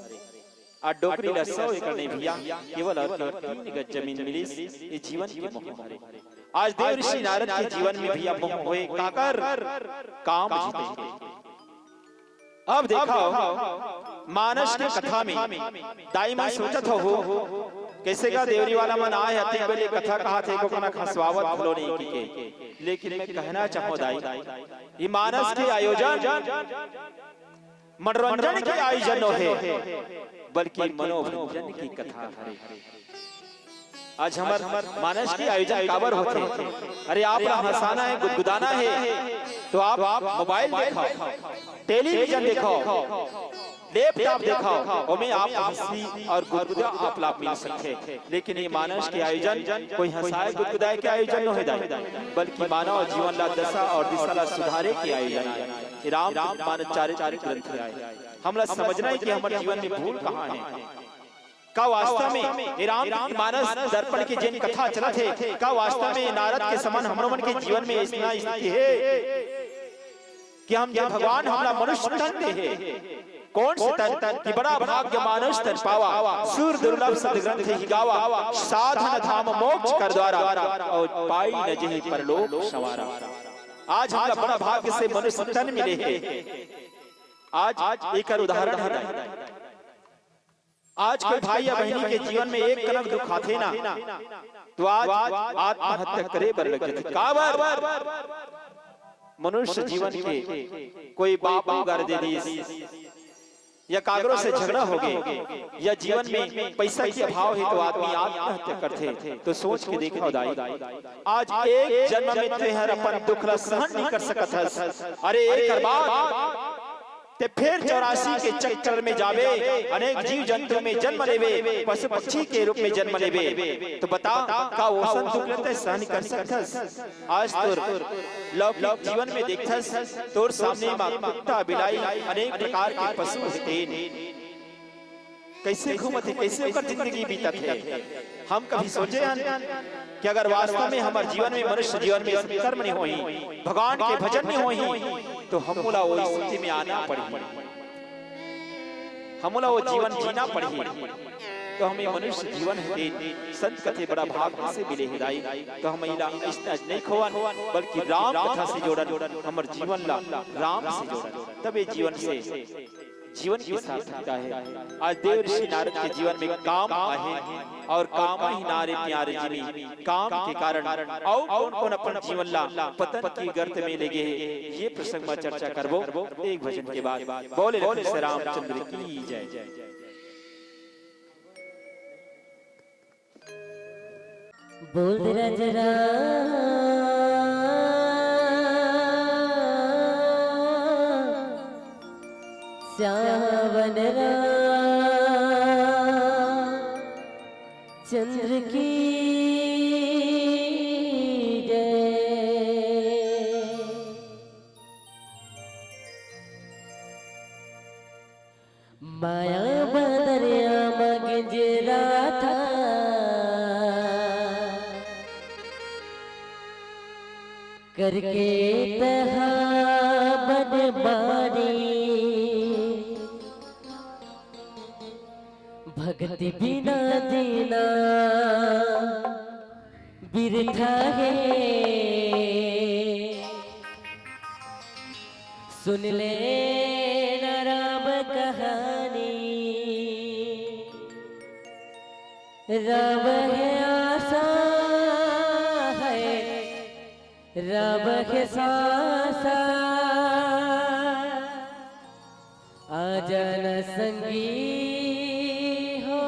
आ डोकरी ला सौ एकड़ नहीं भैया, केवल और केवल तीन गज जमीन मिलिस। ये जीवन के मोह हरे। आज देव ऋषि नारद के जीवन में भैया मोह होए, काकर? काम जीते। अब देखो, मानस के कथा में दाई मन सोचत हो, कैसे का देवरी वाला मन आए हते, बेले कथा कहा थे, को कना खसवावत घलो नहीं की के। लेकिन मैं कहना चाहूँ दाई, ये मानस के आयोजन मनोरंजन के आयोजन नोहे, बल्कि मनोरंजन की कथा हरे। आज हमर मानस के आयोजन काबर होथे? अरे, आप ला हंसाना है, गुदगुदाना है, तो आप मोबाइल देखो, टेलीविजन देखो, लैपटॉप देखो, ओमे आप हंसी और गुदगुदा आप ला मिल सकथे। लेकिन ये मानस के आयोजन कोई हंसाए गुदगुदाए के आयोजन नोहे दाई, बल्कि मानव जीवन ला दशा और दिशा ला सुधारे के आयोजन आय। ये राम मानस चारित्रिक ग्रंथ आय। हमला समझना है कि हमर जीवन में भूल कहाँ है। का वास्तव में ये राम मानस दर्पण के जेन कथा चलत हे, का वास्तव में नारद के समान हमरो मन के जीवन में ऐसना स्थिति हे कि हम जे भगवान हमला मनुष्य तन दे हे, कौन से तन कि बड़ा भाग्य मानुष तन पावा, सुर दुर्लभ सदग्रंथ ही गावा, साधन धाम मोक्ष कर द्वारा, और पाई न जेहि परलोक संवारा। आज हमला बड़ा भाग्य से मनुष्य तन मिले हे। आज एकर उदाहरण हे दाई। आज कोई भाई या बहिनी के जीवन में एक कनक दुख आथे ना, तो आज आत्महत्या करे बर लग जाथे। काबर? मनुष्य जीवन के कोई बाबू गारी दे दिस, या काकरो से झगड़ा हो गे, या जीवन में पैसा के अभाव हे तो आदमी आत्महत्या करथे। तो सोच के देखो दाई, आज एक जन्म में तेहर अपन दुख ला सहन नहीं कर सकत हस, अरे एकर बाद ते फिर चौरासी के चक्कर में जाबे, अनेक जीव जंतु में जन्म लेबे, पशु पक्षी के रूप में जन्म लेबे, तो बता, का ओसन दुख ला ते सहन कर सकथस? आज तोर लौकिक जीवन में देखथस, तोर सामने मा कुत्ता, बिलाई, अनेक प्रकार के पशु हे तेन। कैसे घूमत हे, कैसे ओकर जिंदगी बीतत हे? हम कभी सोचे हन कि अगर वास्तव में हमर जीवन में, मनुष्य जीवन में सत्कर्म नहीं होही, भगवान के भजन नहीं होही, तो हमला वो स्थिति में आना पड़ही, हमला वो जीवन जीना पड़ही। तो हम ये मनुष्य जीवन हे, संत कथे बड़ा भाग्य से मिले हे दाई। तो हम इला इसने नहीं खोवन, बल्कि राम कथा से जोड़न, हमर जीवन ला राम से जोड़न, तब ये जीवन से जीवन की सार्थकता हे। आज देव ऋषि नारद के जीवन में काम आहे और काम ही नारे प्यारे जिमी। काम के कारण अउ कौन कौन अपन जीवन ला पतन की गर्त में ले गे हे, ये प्रसंग में चर्चा करबो एक भजन के बाद। बोले लखन श्री रामचंद्र की जय। बोल राजा राम, श्याम राम चंद्र की जय। माया बदरिया म गिंजरा था, करके तहा बन बारी। भक्ति बिना जीना बिरथा हे। सुन ले ना राम कहानी, राम हे आशा है, राम हे सासा। आजा ना संगी हो,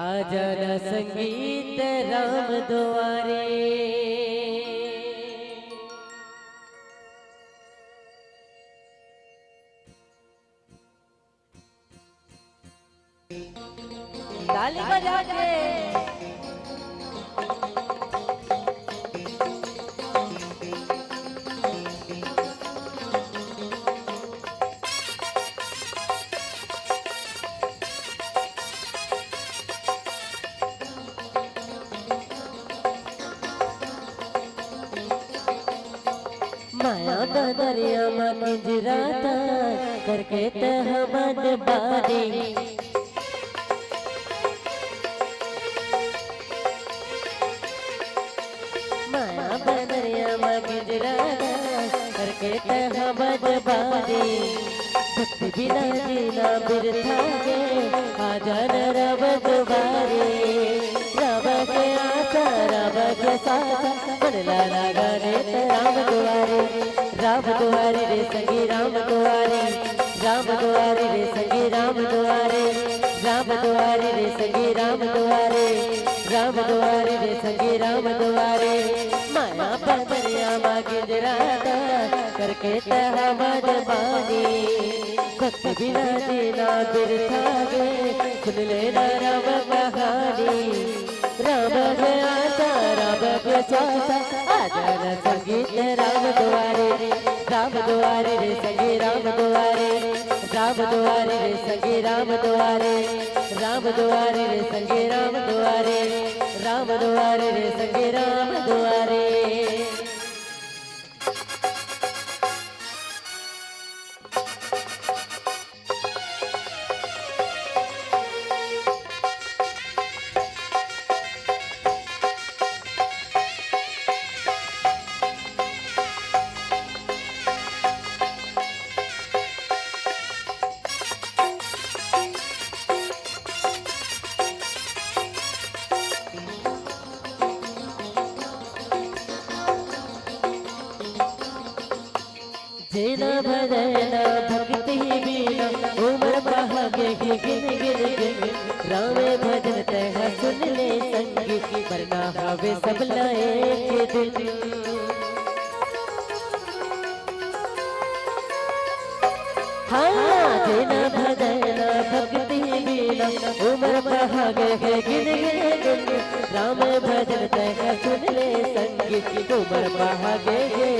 आजा ना संगी ते राम दुआरे। ताली बजा के। माया बदरिया मा गिंजराता, करके ते हमन बानी। माया बदरिया मा गिंजराता, करके ते हमन बानी। भक्ति बिना जीना बिरथा गे, आजा ना रब दुआरे। रब के आशा, रब के साथ, मन ला लगा दे ते राम दुआरे। राम दुआरे रे संगी, राम दुआरे। राम दुआरे रे संगी, राम दुआरे। राम दुआरे रे संगी, राम दुआरे। राम दुआरे रे संगी, राम दुआरे। माया बदरिया मा गिंजराता, करके ते हमन बानी। भक्ति बिना जीना बिरथा गे, सुन ले ना राम कहानी। राम के आशा, राम के सासा, आजा ना संगी ते राम दुआरे। राम दुआरे रे संगी, राम दुआरे। राम दुआरे रे संगी, राम दुआरे। राम दुआरे रे संगी, राम दुआरे। राम दुआरे रे संगी, राम दुआरे। जेना भजन भक्ति बिना, उमर बहागे हे गिन गिन गिन। रामे भजन तेहा सुन ले संगी, मरना हवे सबला एक दिन। हाँ, जेना भजन भक्ति बिना, उमर बहागे हे गिन गिन गिन। रामे भजन तेहा सुन ले संगी, उमर बहागे हे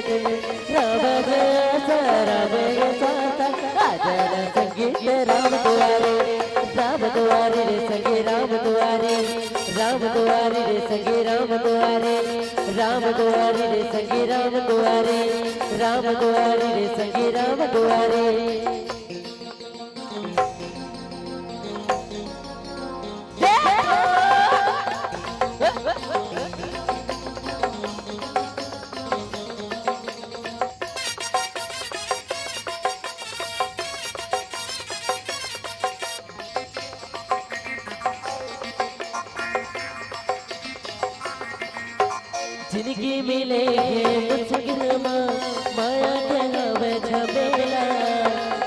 गिन। राम गया सा, राम गया सा, आजा ना संगी ते राम दुआरे। राम दुआरे रे संगी, राम दुआरे। राम दुआरे रे संगी, राम दुआरे। राम दुआरे रे संगी, राम दुआरे। राम दुआरे रे संगी, राम दुआरे। जिनगी मिले हे मुश्किल मा, माया के हवे झमेला।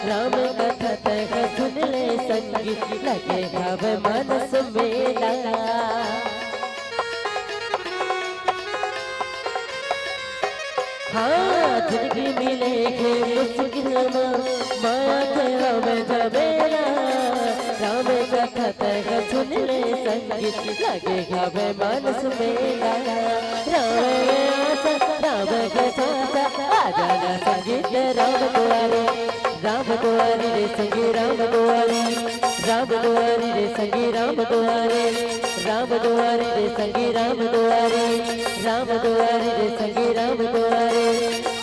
राम कथा तेहा सुन ले संगी, लगे हवे मानस मेला। हाँ, जिनगी मिले हे मुश्किल मा, माया के हवे झमेला। राम कथा तेहा सुन ले संगी, लगे हवे मानस मेला। राम के आशा, राम के सासा, आजा ना संगी ते राम दुआरे। राम दुआरे रे संगी, राम दुआरे। राम दुआरे रे संगी, राम दुआरे। राम दुआरे रे संगी, राम दुआरे। राम दुआरे रे संगी, राम दुआरे।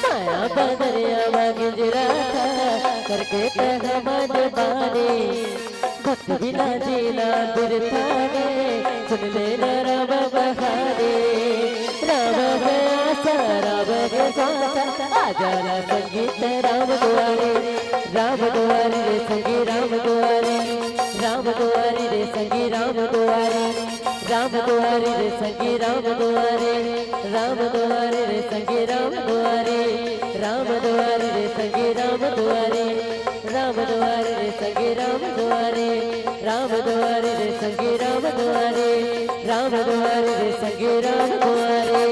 माया बदरिया मा गिंजराता, करके तेहा हमन बानी। भक्त बिना जीना बिरथा गे, सुन ले ना राम बहारे। राम के आशा, राम के गाथा, आजा ना संगी तैं राम दुआरे, राम दुआरे रे संगी राम दुआरे, राम दुआरे रे संगी राम दुआरे, राम दुआरे रे संगी राम दुआरे, राम दुआरे रे संगी राम दुआरे, राम दुआरे रे संगी राम दुआरे, राम दुआरे रे संगी राम दुआरे, राम दुआरे रे संगी राम दुआरे, राम दुआरे रे संगी राम दुआरे।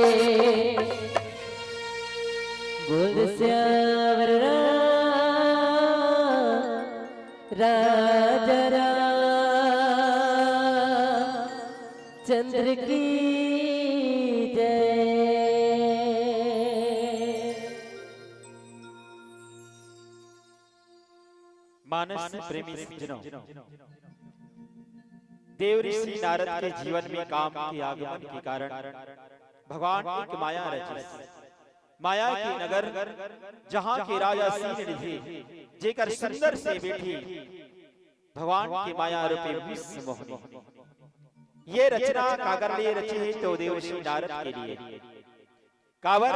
बोल सियावर राम, राजा रामचंद्र की जय। मानस प्रेमी सज्जनों, देव ऋषि नारद के जीवन में काम के आगमन के कारण भगवान एक माया रचिस। माया के नगर, जहाँ के राजा सीन निधि, जेकर सुंदर से बेटी भगवान के माया रूपी विश्व मोहनी। ये रचना काकर लिए रची है? तो देव ऋषि नारद के लिए। काबर?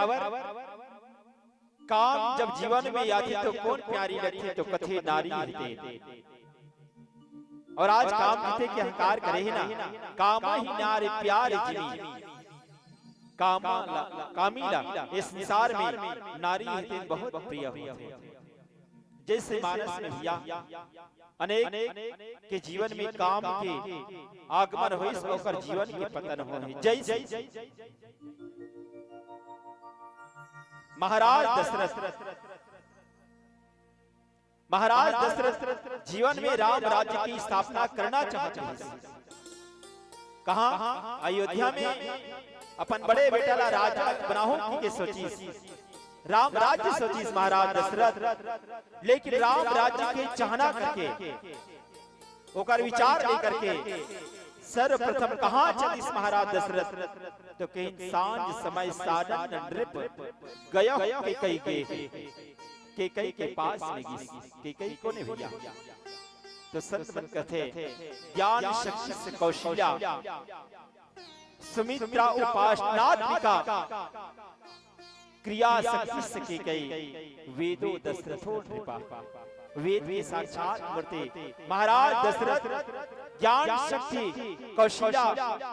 काम जब जीवन में आथे तो कौन प्यारी लगथे? तो कथे नारी हिते। और आज काम जीते के अहंकार करे है ना, कामा ही नारी प्यारी जिमी। कामा ला, कामी ला, इस संसार में नारी हिते बहुत प्रिय होथे। जैसे मानस में भैया अनेक के जीवन में काम के आगमन होइस, ओकर जीवन के पतन होए। जैसे महाराज दशरथ, महाराज दशरथ जीवन में राम राज्य की स्थापना करना चाहत रहिस। कहाँ? अयोध्या में अपन बड़े बेटा ला राजा बनाहूं के सोचिस, राम राज्य सोचिस महाराज दशरथ। लेकिन राम राज्य के चाहना करके, ओकर विचार लेकर के सर्वप्रथम कहाँ चलिस महाराज दशरथ? तो कहीं सांझ समय सानन नृप गयो कैकई के, कैकई के पास में गिस। कैकई कोने भैया? तो संत मन कथे, ज्ञान शक्ति से कौशल्या, सुमित्रा उपासनात्मिका, क्रिया शक्ति से कैकई, वेदो दशरथो नृपा। वेद के साक्षात मूर्ति महाराज दशरथ ज्ञान शक्ति, कौशल्या,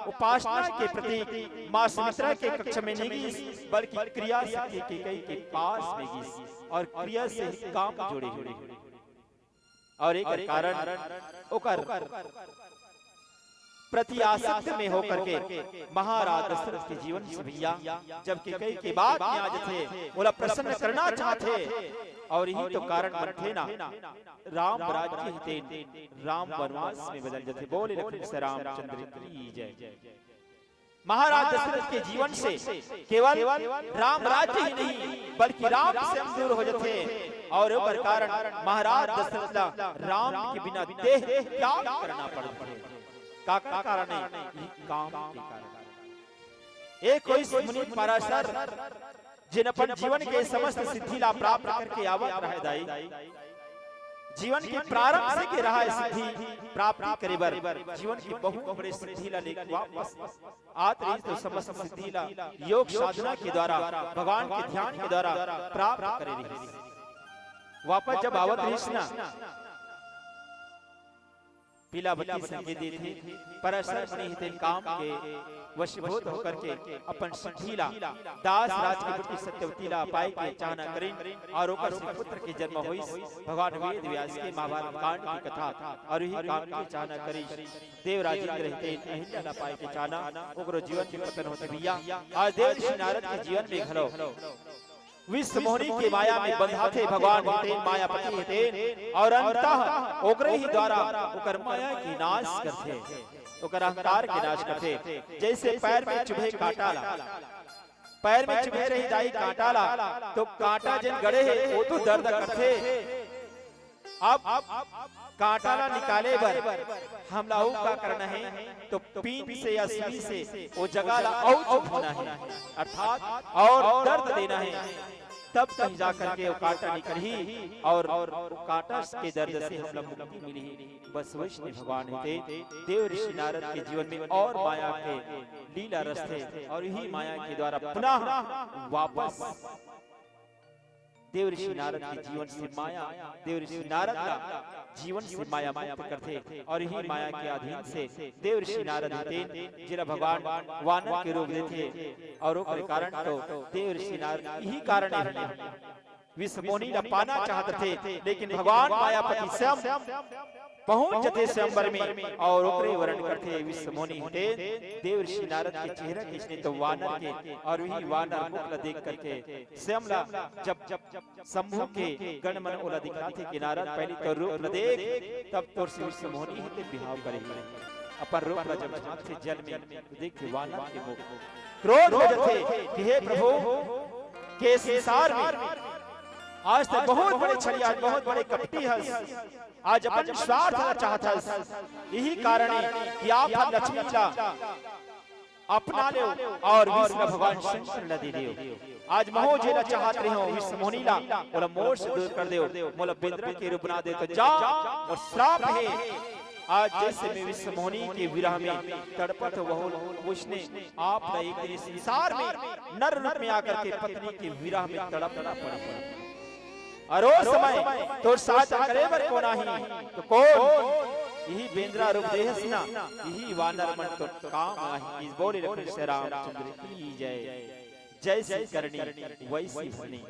उपासना के प्रतीक माँ सुमित्रा के कक्ष में नहीं गिस, बल्कि क्रिया शक्ति कैकई के पास में गिस और क्रिया से ही काम जोड़े हुए। और एक कारण ओकर प्रति आसक्त में होकर के महाराज दशरथ के जीवन से भैया जब कैकई के बात में आ जथे, ओला प्रसन्न करना चाहथे। और यही तो कारण बनथे ना, राम राज्य हितेन राम वनवास में बदल जथे। बोले लखन से रामचंद्र की जय। महाराज दशरथ के जीवन से केवल राम राज्य ही नहीं, बल्कि राम से हम दूर हो जाते हैं। और ओकर कारण महाराज दशरथ ला राम के बिना देह त्याग करना पड़ता है। का, का कारण है? ये काम के कारण। एक कोई मुनि पराशर जिन अपन जीवन के समस्त सिद्धि ला प्राप्त करके आवत रहे दाई। जीवन के प्रारंभ से के रहा है सिद्धि प्राप्ति करे बर, जीवन के बहुत बड़े सिद्धि ला लेके वापस आत रहिस तो समस्त सिद्धि ला योग साधना के द्वारा, भगवान के ध्यान के द्वारा प्राप्त करे रहिस। वापस जब आवत रहिस ना, पीला बत्ती संकेत देथे, पराशर मुनि हितेन काम के वशीभूत होकर के अपन सिद्धि ला दास राज के पुत्री सत्यवती ला पाए के चाहना करिन और ओकर से पुत्र के जन्म होइस। भगवान वेद व्यास के महाभारत कांड की कथा और यही काम के चाहना करिन। देव राजेंद्र हितेन अहिल्या ला पाए के चाहना, ओकरो जीवन के पतन होथे भैया। आज देव ऋषि नारद के जीवन में घलो विश्व मोहनी के माया में बंधाथे भगवान हितेन मायापति हितेन, और अंततः ओकरे ही द्वारा ओकर माया के नाश करथे, ओकर अहंकार के नाश करथे। जैसे पैर में चुभे कांटा ला, पैर में चुभे रही दाई कांटा ला, तो कांटा जेन गड़े हे, वो तो दर्द करथे। अब कांटा ला निकाले बर हमला अउ का करना हे, तो पीन से या सुई से वो जगह ला अउ चुभना हे, अर्थात और दर्द देना हे। तब कहीं जा करके वो कांटा निकलही और वो कांटा के दर्द से हमला मुक्ति मिलही। बस वैसने भगवान हे ते देव ऋषि नारद के जीवन में और माया के लीला रचथे और इही माया के द्वारा पुनः वापस देव ऋषि नारद के जीवन से माया, देव ऋषि नारद ला जीवन से माया मुक्त करथे और इही माया के अधीन से देव ऋषि नारद हे तेन, जेला भगवान वानर के रूप देथे और ओकर कारण तो देव ऋषि नारद इही कारण हे। विश्व मोहनी ला पाना चाहत रथे, लेकिन भगवान मायापति स्वयं पहुंच जथे स्वयंवर में और ओकरे वरण करथे। विश्व मोहनी हे तेन देव ऋषि नारद के चेहरा खींचने तो वानर के, और वही वानर मुख ला देख करके स्वयं ला जब शंभू के गण मन ओला दिखलाथे कि नारद, पहली तो रूप ल देख, तब तोर से विश्व मोहनी हे ते बिहाव करही। अपन रूप ल जब झांकथे जल में, तो देख के वानर के मुख क्रोध हो जाथे कि हे प्रभु, के संसार में आज तक बहुत बड़े छलिया, बहुत बड़े कपटी हस, आज अपन स्वार्थ ला चाहत हस, यही कारण हे कि आप हर लक्ष्मी ला अपना लेव और विष्णु भगवान शंकर ला दे देव। आज महूं जेला चाहत रहे हों विश्व मोहनी ला, ओला मोर से दूर कर देव, मोला बेंदरा के रूप बना देव, तो जा, मोर श्राप हे। आज जैसे मैं विश्व मोहनी के विरह में तड़पत हों, वैसने आप ला एक दिन संसार में नर रूप में आकर के पत्नी के विरह में तड़पना पड़े। अउ ओ समय तोर सहायता करे बर कोन आही? तो कोन? इही बेंदरा रूप देहस ना, इही वानर मन तोर काम आही। इस बोले लखन श्री रामचंद्र की जय। जैसी करनी वैसी भरनी।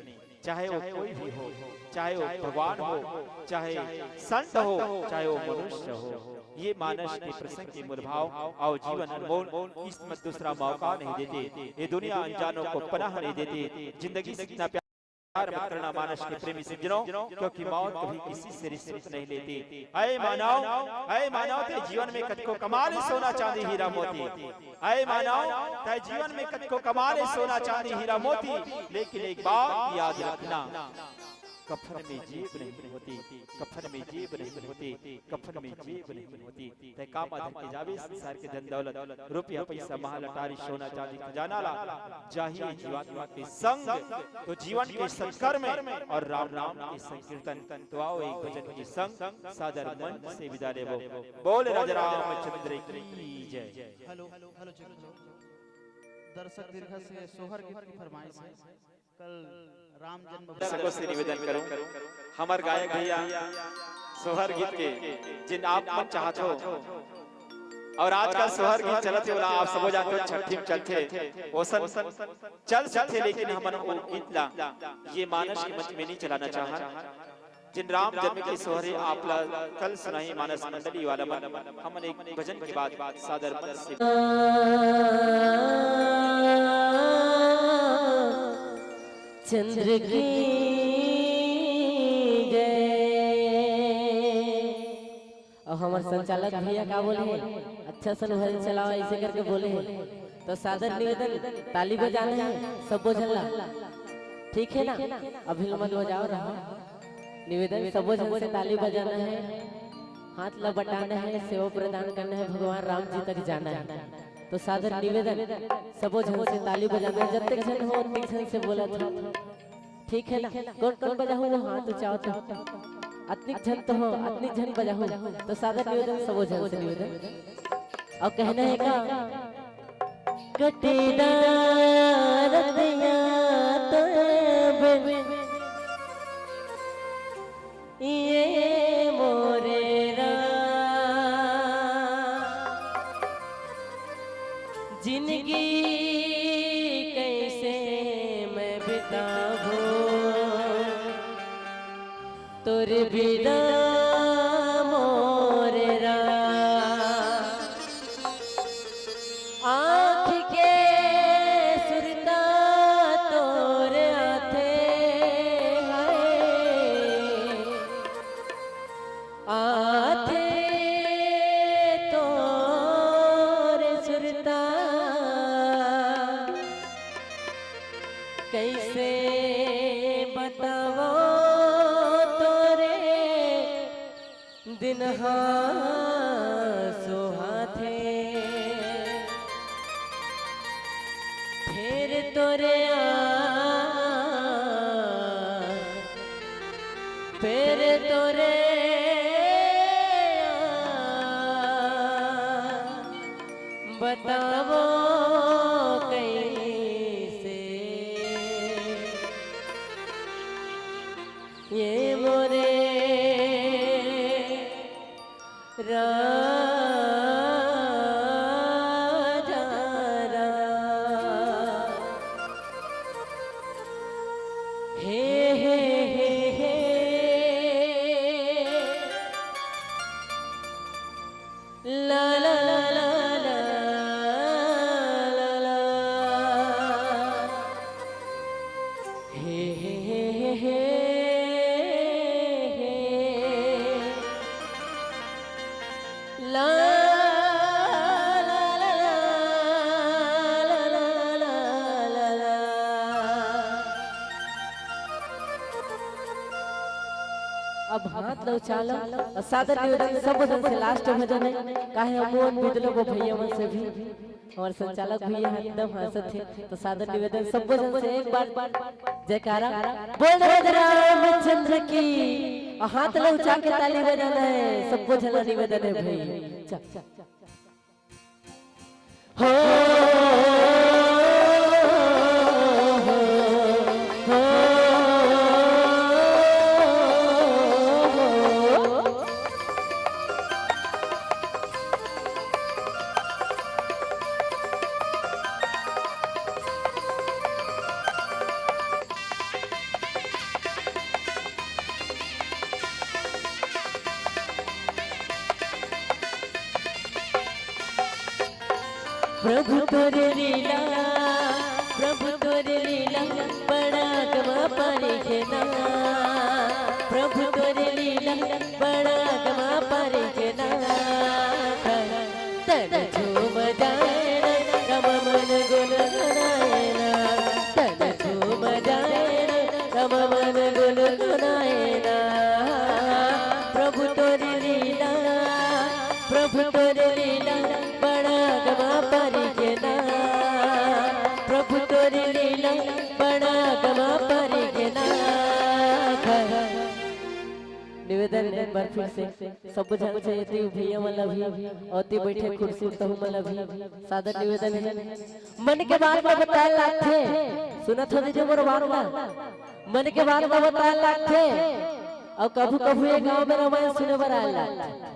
चाहे वो कोई भी हो, चाहे वो भगवान हो, चाहे संत हो, चाहे वो मनुष्य हो, ये मानस के प्रसंग के मूल भाव। अउ जीवन अनमोल, किस्मत दूसरा मौका नहीं देते, ये दुनिया अनजानों को पनाह नहीं देती। जिंदगी से इतना प्यार मत करना मानस के प्रेमी सज्जनों, क्योंकि मौत कभी किसी से रिश्वत नहीं लेती। अय मानव, अय मानव, तैं जीवन में कतको कमा ले सोना चांदी हीरा मोती। अय मानव, तैं जीवन में कतको कमा ले सोना चांदी हीरा मोती, लेकिन एक बात याद रखना, कफन में जेब नहीं होती, कफन में जेब नहीं होती, कफन में जेब नहीं होती। तैं का मा धर के जाबे संसार के धन दौलत, रुपया, पैसा, महल, अटारी, सोना, चांदी, खजाना ला? जाही ये जीवात्मा के संग, तो जीवन के सत्कर्म अउ राम नाम के संकीर्तन। तो आओ एक भजन के संग सादर मंच से विदा लेबो। बोल राजा रामचंद्र की जय। Hello, hello, check, check. दर्शक दीर्घा से सोहर गीत की फरमाइश है। कल राम जन्म दर्शकों से निवेदन करूं, हमर गायक भैया सोहर गीत के जिन आप मन चाहत हो, अउ आजकल सोहर गीत चलत हे, ओला आप सबो जानत हो, छट्ठी में चलथे, ओसन चल सकथे, लेकिन हमन ओ गीत ला ये मानस के मंच में नहीं चलाना चाहत। जिन राम जन्म के सोहर हे आप ला कल सुनाही मानस मंडली वाला मन, हमन एक भजन के बाद सादर मन से चंद्र की जय। अउ हमर संचालक भैया का बोले हे, अच्छा सन भजन चलावा, ऐसे करके बोले हे। तो सादर निवेदन, ताली बजाना हे सबो झन ला, ठीक हे ना? अभी मत बजाओ, रहो। निवेदन, सबो झन से ताली बजाना हे, हाथ ला बटाना हे, सेवा प्रदान करना हे, भगवान राम जी तक जाना हे। तो सादर निवेदन, सबो झन से ताली बजाना हे, जतेक झन हो ओतेक झन से बोलत हो, ठीक हे ना? कोन कोन बजाहू वो हाथ ऊंचा होत, अतनिक झन तो हो, अतनिक झन बजाहू। तो सादर निवेदन, सबो झन से निवेदन। अउ कहना हे का? कटे ना रतिया तोर बिन, ये मोरे राम, जिंदगी कैसे मैं बिताहूं? तोर बिना मोरे राम, आँख के सुरता तोर आथे हाय, आथे तोर सुरता। कैसे बतावो तोरे दिन हा सुहाथे, फेर तोरे आ अब हाथ ला उचालो अउ सादर निवेदन सबो झन से, लास्ट भजन हे, काहे हमन बिदलो वो भैया मन से भी, हमर संचालक भैया ह एकदम हाँसत हे, तो सादर निवेदन सबो झन से एक बार जयकारा बोल दे राज रामचंद्र की, अउ हाथ ला उचा के ताली बजाना हे, सबो झन ला निवेदन हे भाई। चल। हो, हो, हो, हो। प्रभु तोरे लीला, प्रभु तोरे लीला, बड़ा गमा पारी के ना। प्रभु तोरे लीला, बड़ा गमा पारी के ना। तन झूम जाए ना, रम मन गुनगुनाए ना। तन झूम जाए ना, रम मन गुनगुनाए ना। प्रभु तोरे लीला, प्रभु तोरे लीला, बड़ा गमा पारी के ना। प्रभु तोरे लीला, बड़ा गमा पारी के ना। निवेदन हे एक बार फिर से, सब झन से, एती भैया मन ला भी, अउ एती बैठे कुर्सी तहू मन ला भी सादर निवेदन हे। मन के बात ला बताए लागथे, सुनत हो दीजिए मोर बात ला, मन के बात ला बताए लागथे, अउ कभू कभू ये गांव में रामायण सुने बर आए लागथे।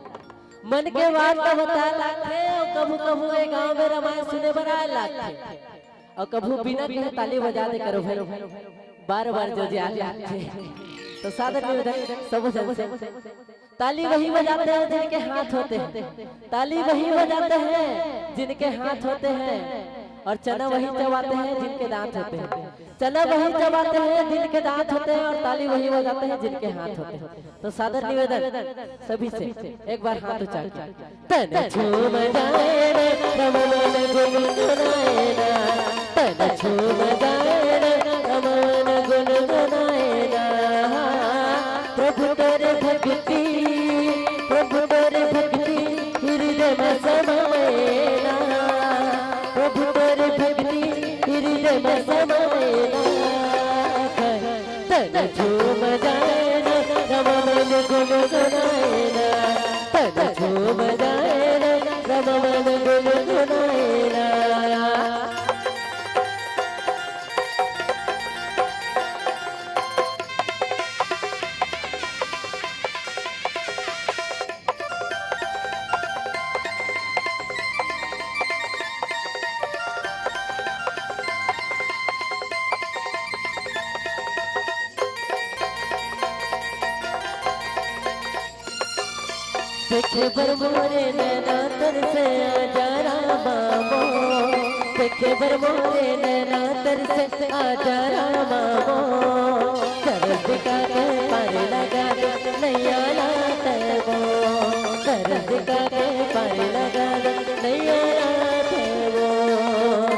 मन के बात ला बताए लागथे, अउ कभू कभू ये गांव में रामायण सुने बर आए लागथे। अउ कभू बिना कहे ताली बजा दे करो भाई, बार बार जो जे आए लागथे। तो सादर निवेदन सब झन से, ताली वही बजाते हैं जिनके हाथ होते हैं, ताली वही बजाते हैं जिनके हाथ होते हैं, और चना वही चबाते हैं जिनके दांत होते हैं। चना वही चबाते हैं जिनके दांत होते हैं, और ताली वही बजाते हैं जिनके हाथ होते हैं। तो सादर निवेदन सभी से, एक बार हाथ उठा के। तन झूम जाए रे, रम मन गुनगुनाए ना। तन झूम जाए रे, रम मन गुनगुनाए ना। प्रभु तोरे भक्ति, प्रभु तोरे भक्ति, हृदय में समाए ना। प्रभु तोरे भक्ति, हृदय में समाए ना। तन झूम जाए ना, रम मन गुनगुनाए ना। तन झूम जाए ना, रम मन गुनगुनाए ना। देखे बर मोरे नैना तरसे आजा रामा मोर। देखे बर मोरे नैना तरसे आजा रामा मोर। दरद का के पार लगा दे नैया लात मोर। दरद का के पार लगा दे नैया लात मोर।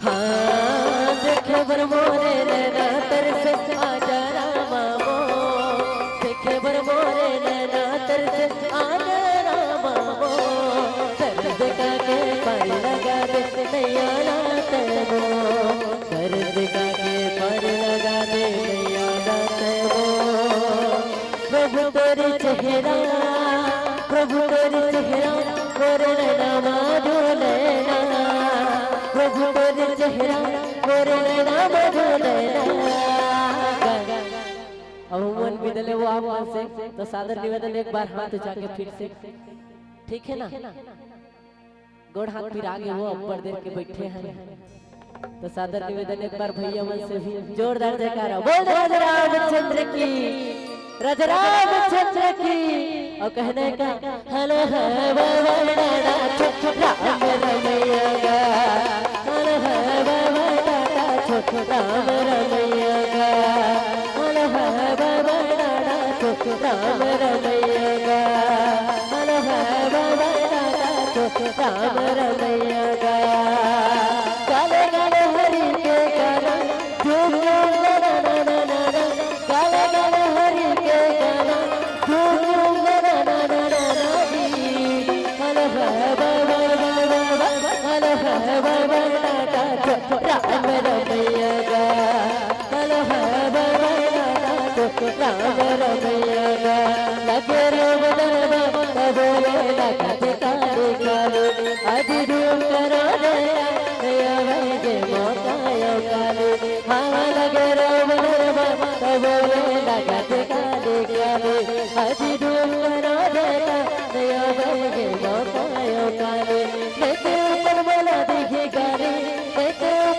हाँ, देखे बर मोरे नैना तरसे आजा रामा मोर। देखे बर मोरे नैना तरसे आजा रामा मोर। दरद का के पार लगा दे नैया लात मोर। दरद का के पार लगा दे नैया लात मोर। प्रभु तोरे चेहरा, प्रभु तोरे चेहरा, मोर नैना मा झूले ना। प्रभु तोरे चेहरा, मोर नैना मा झूले ना। अब हमन बिदले वो आप मन से, तो सादर निवेदन एक बार हाथ उठा के फिर से, ठीक है ना? गोड़ हाथ पिरा गे वो, अब्बड़ देर के बैठे हैं। तो सादर निवेदन एक बार भैया मन से भी जोरदार जयकारा बोल दे राजा रामचंद्र की, राजा रामचंद्र की। और कहने का हलो है वो वरना राम रमैया।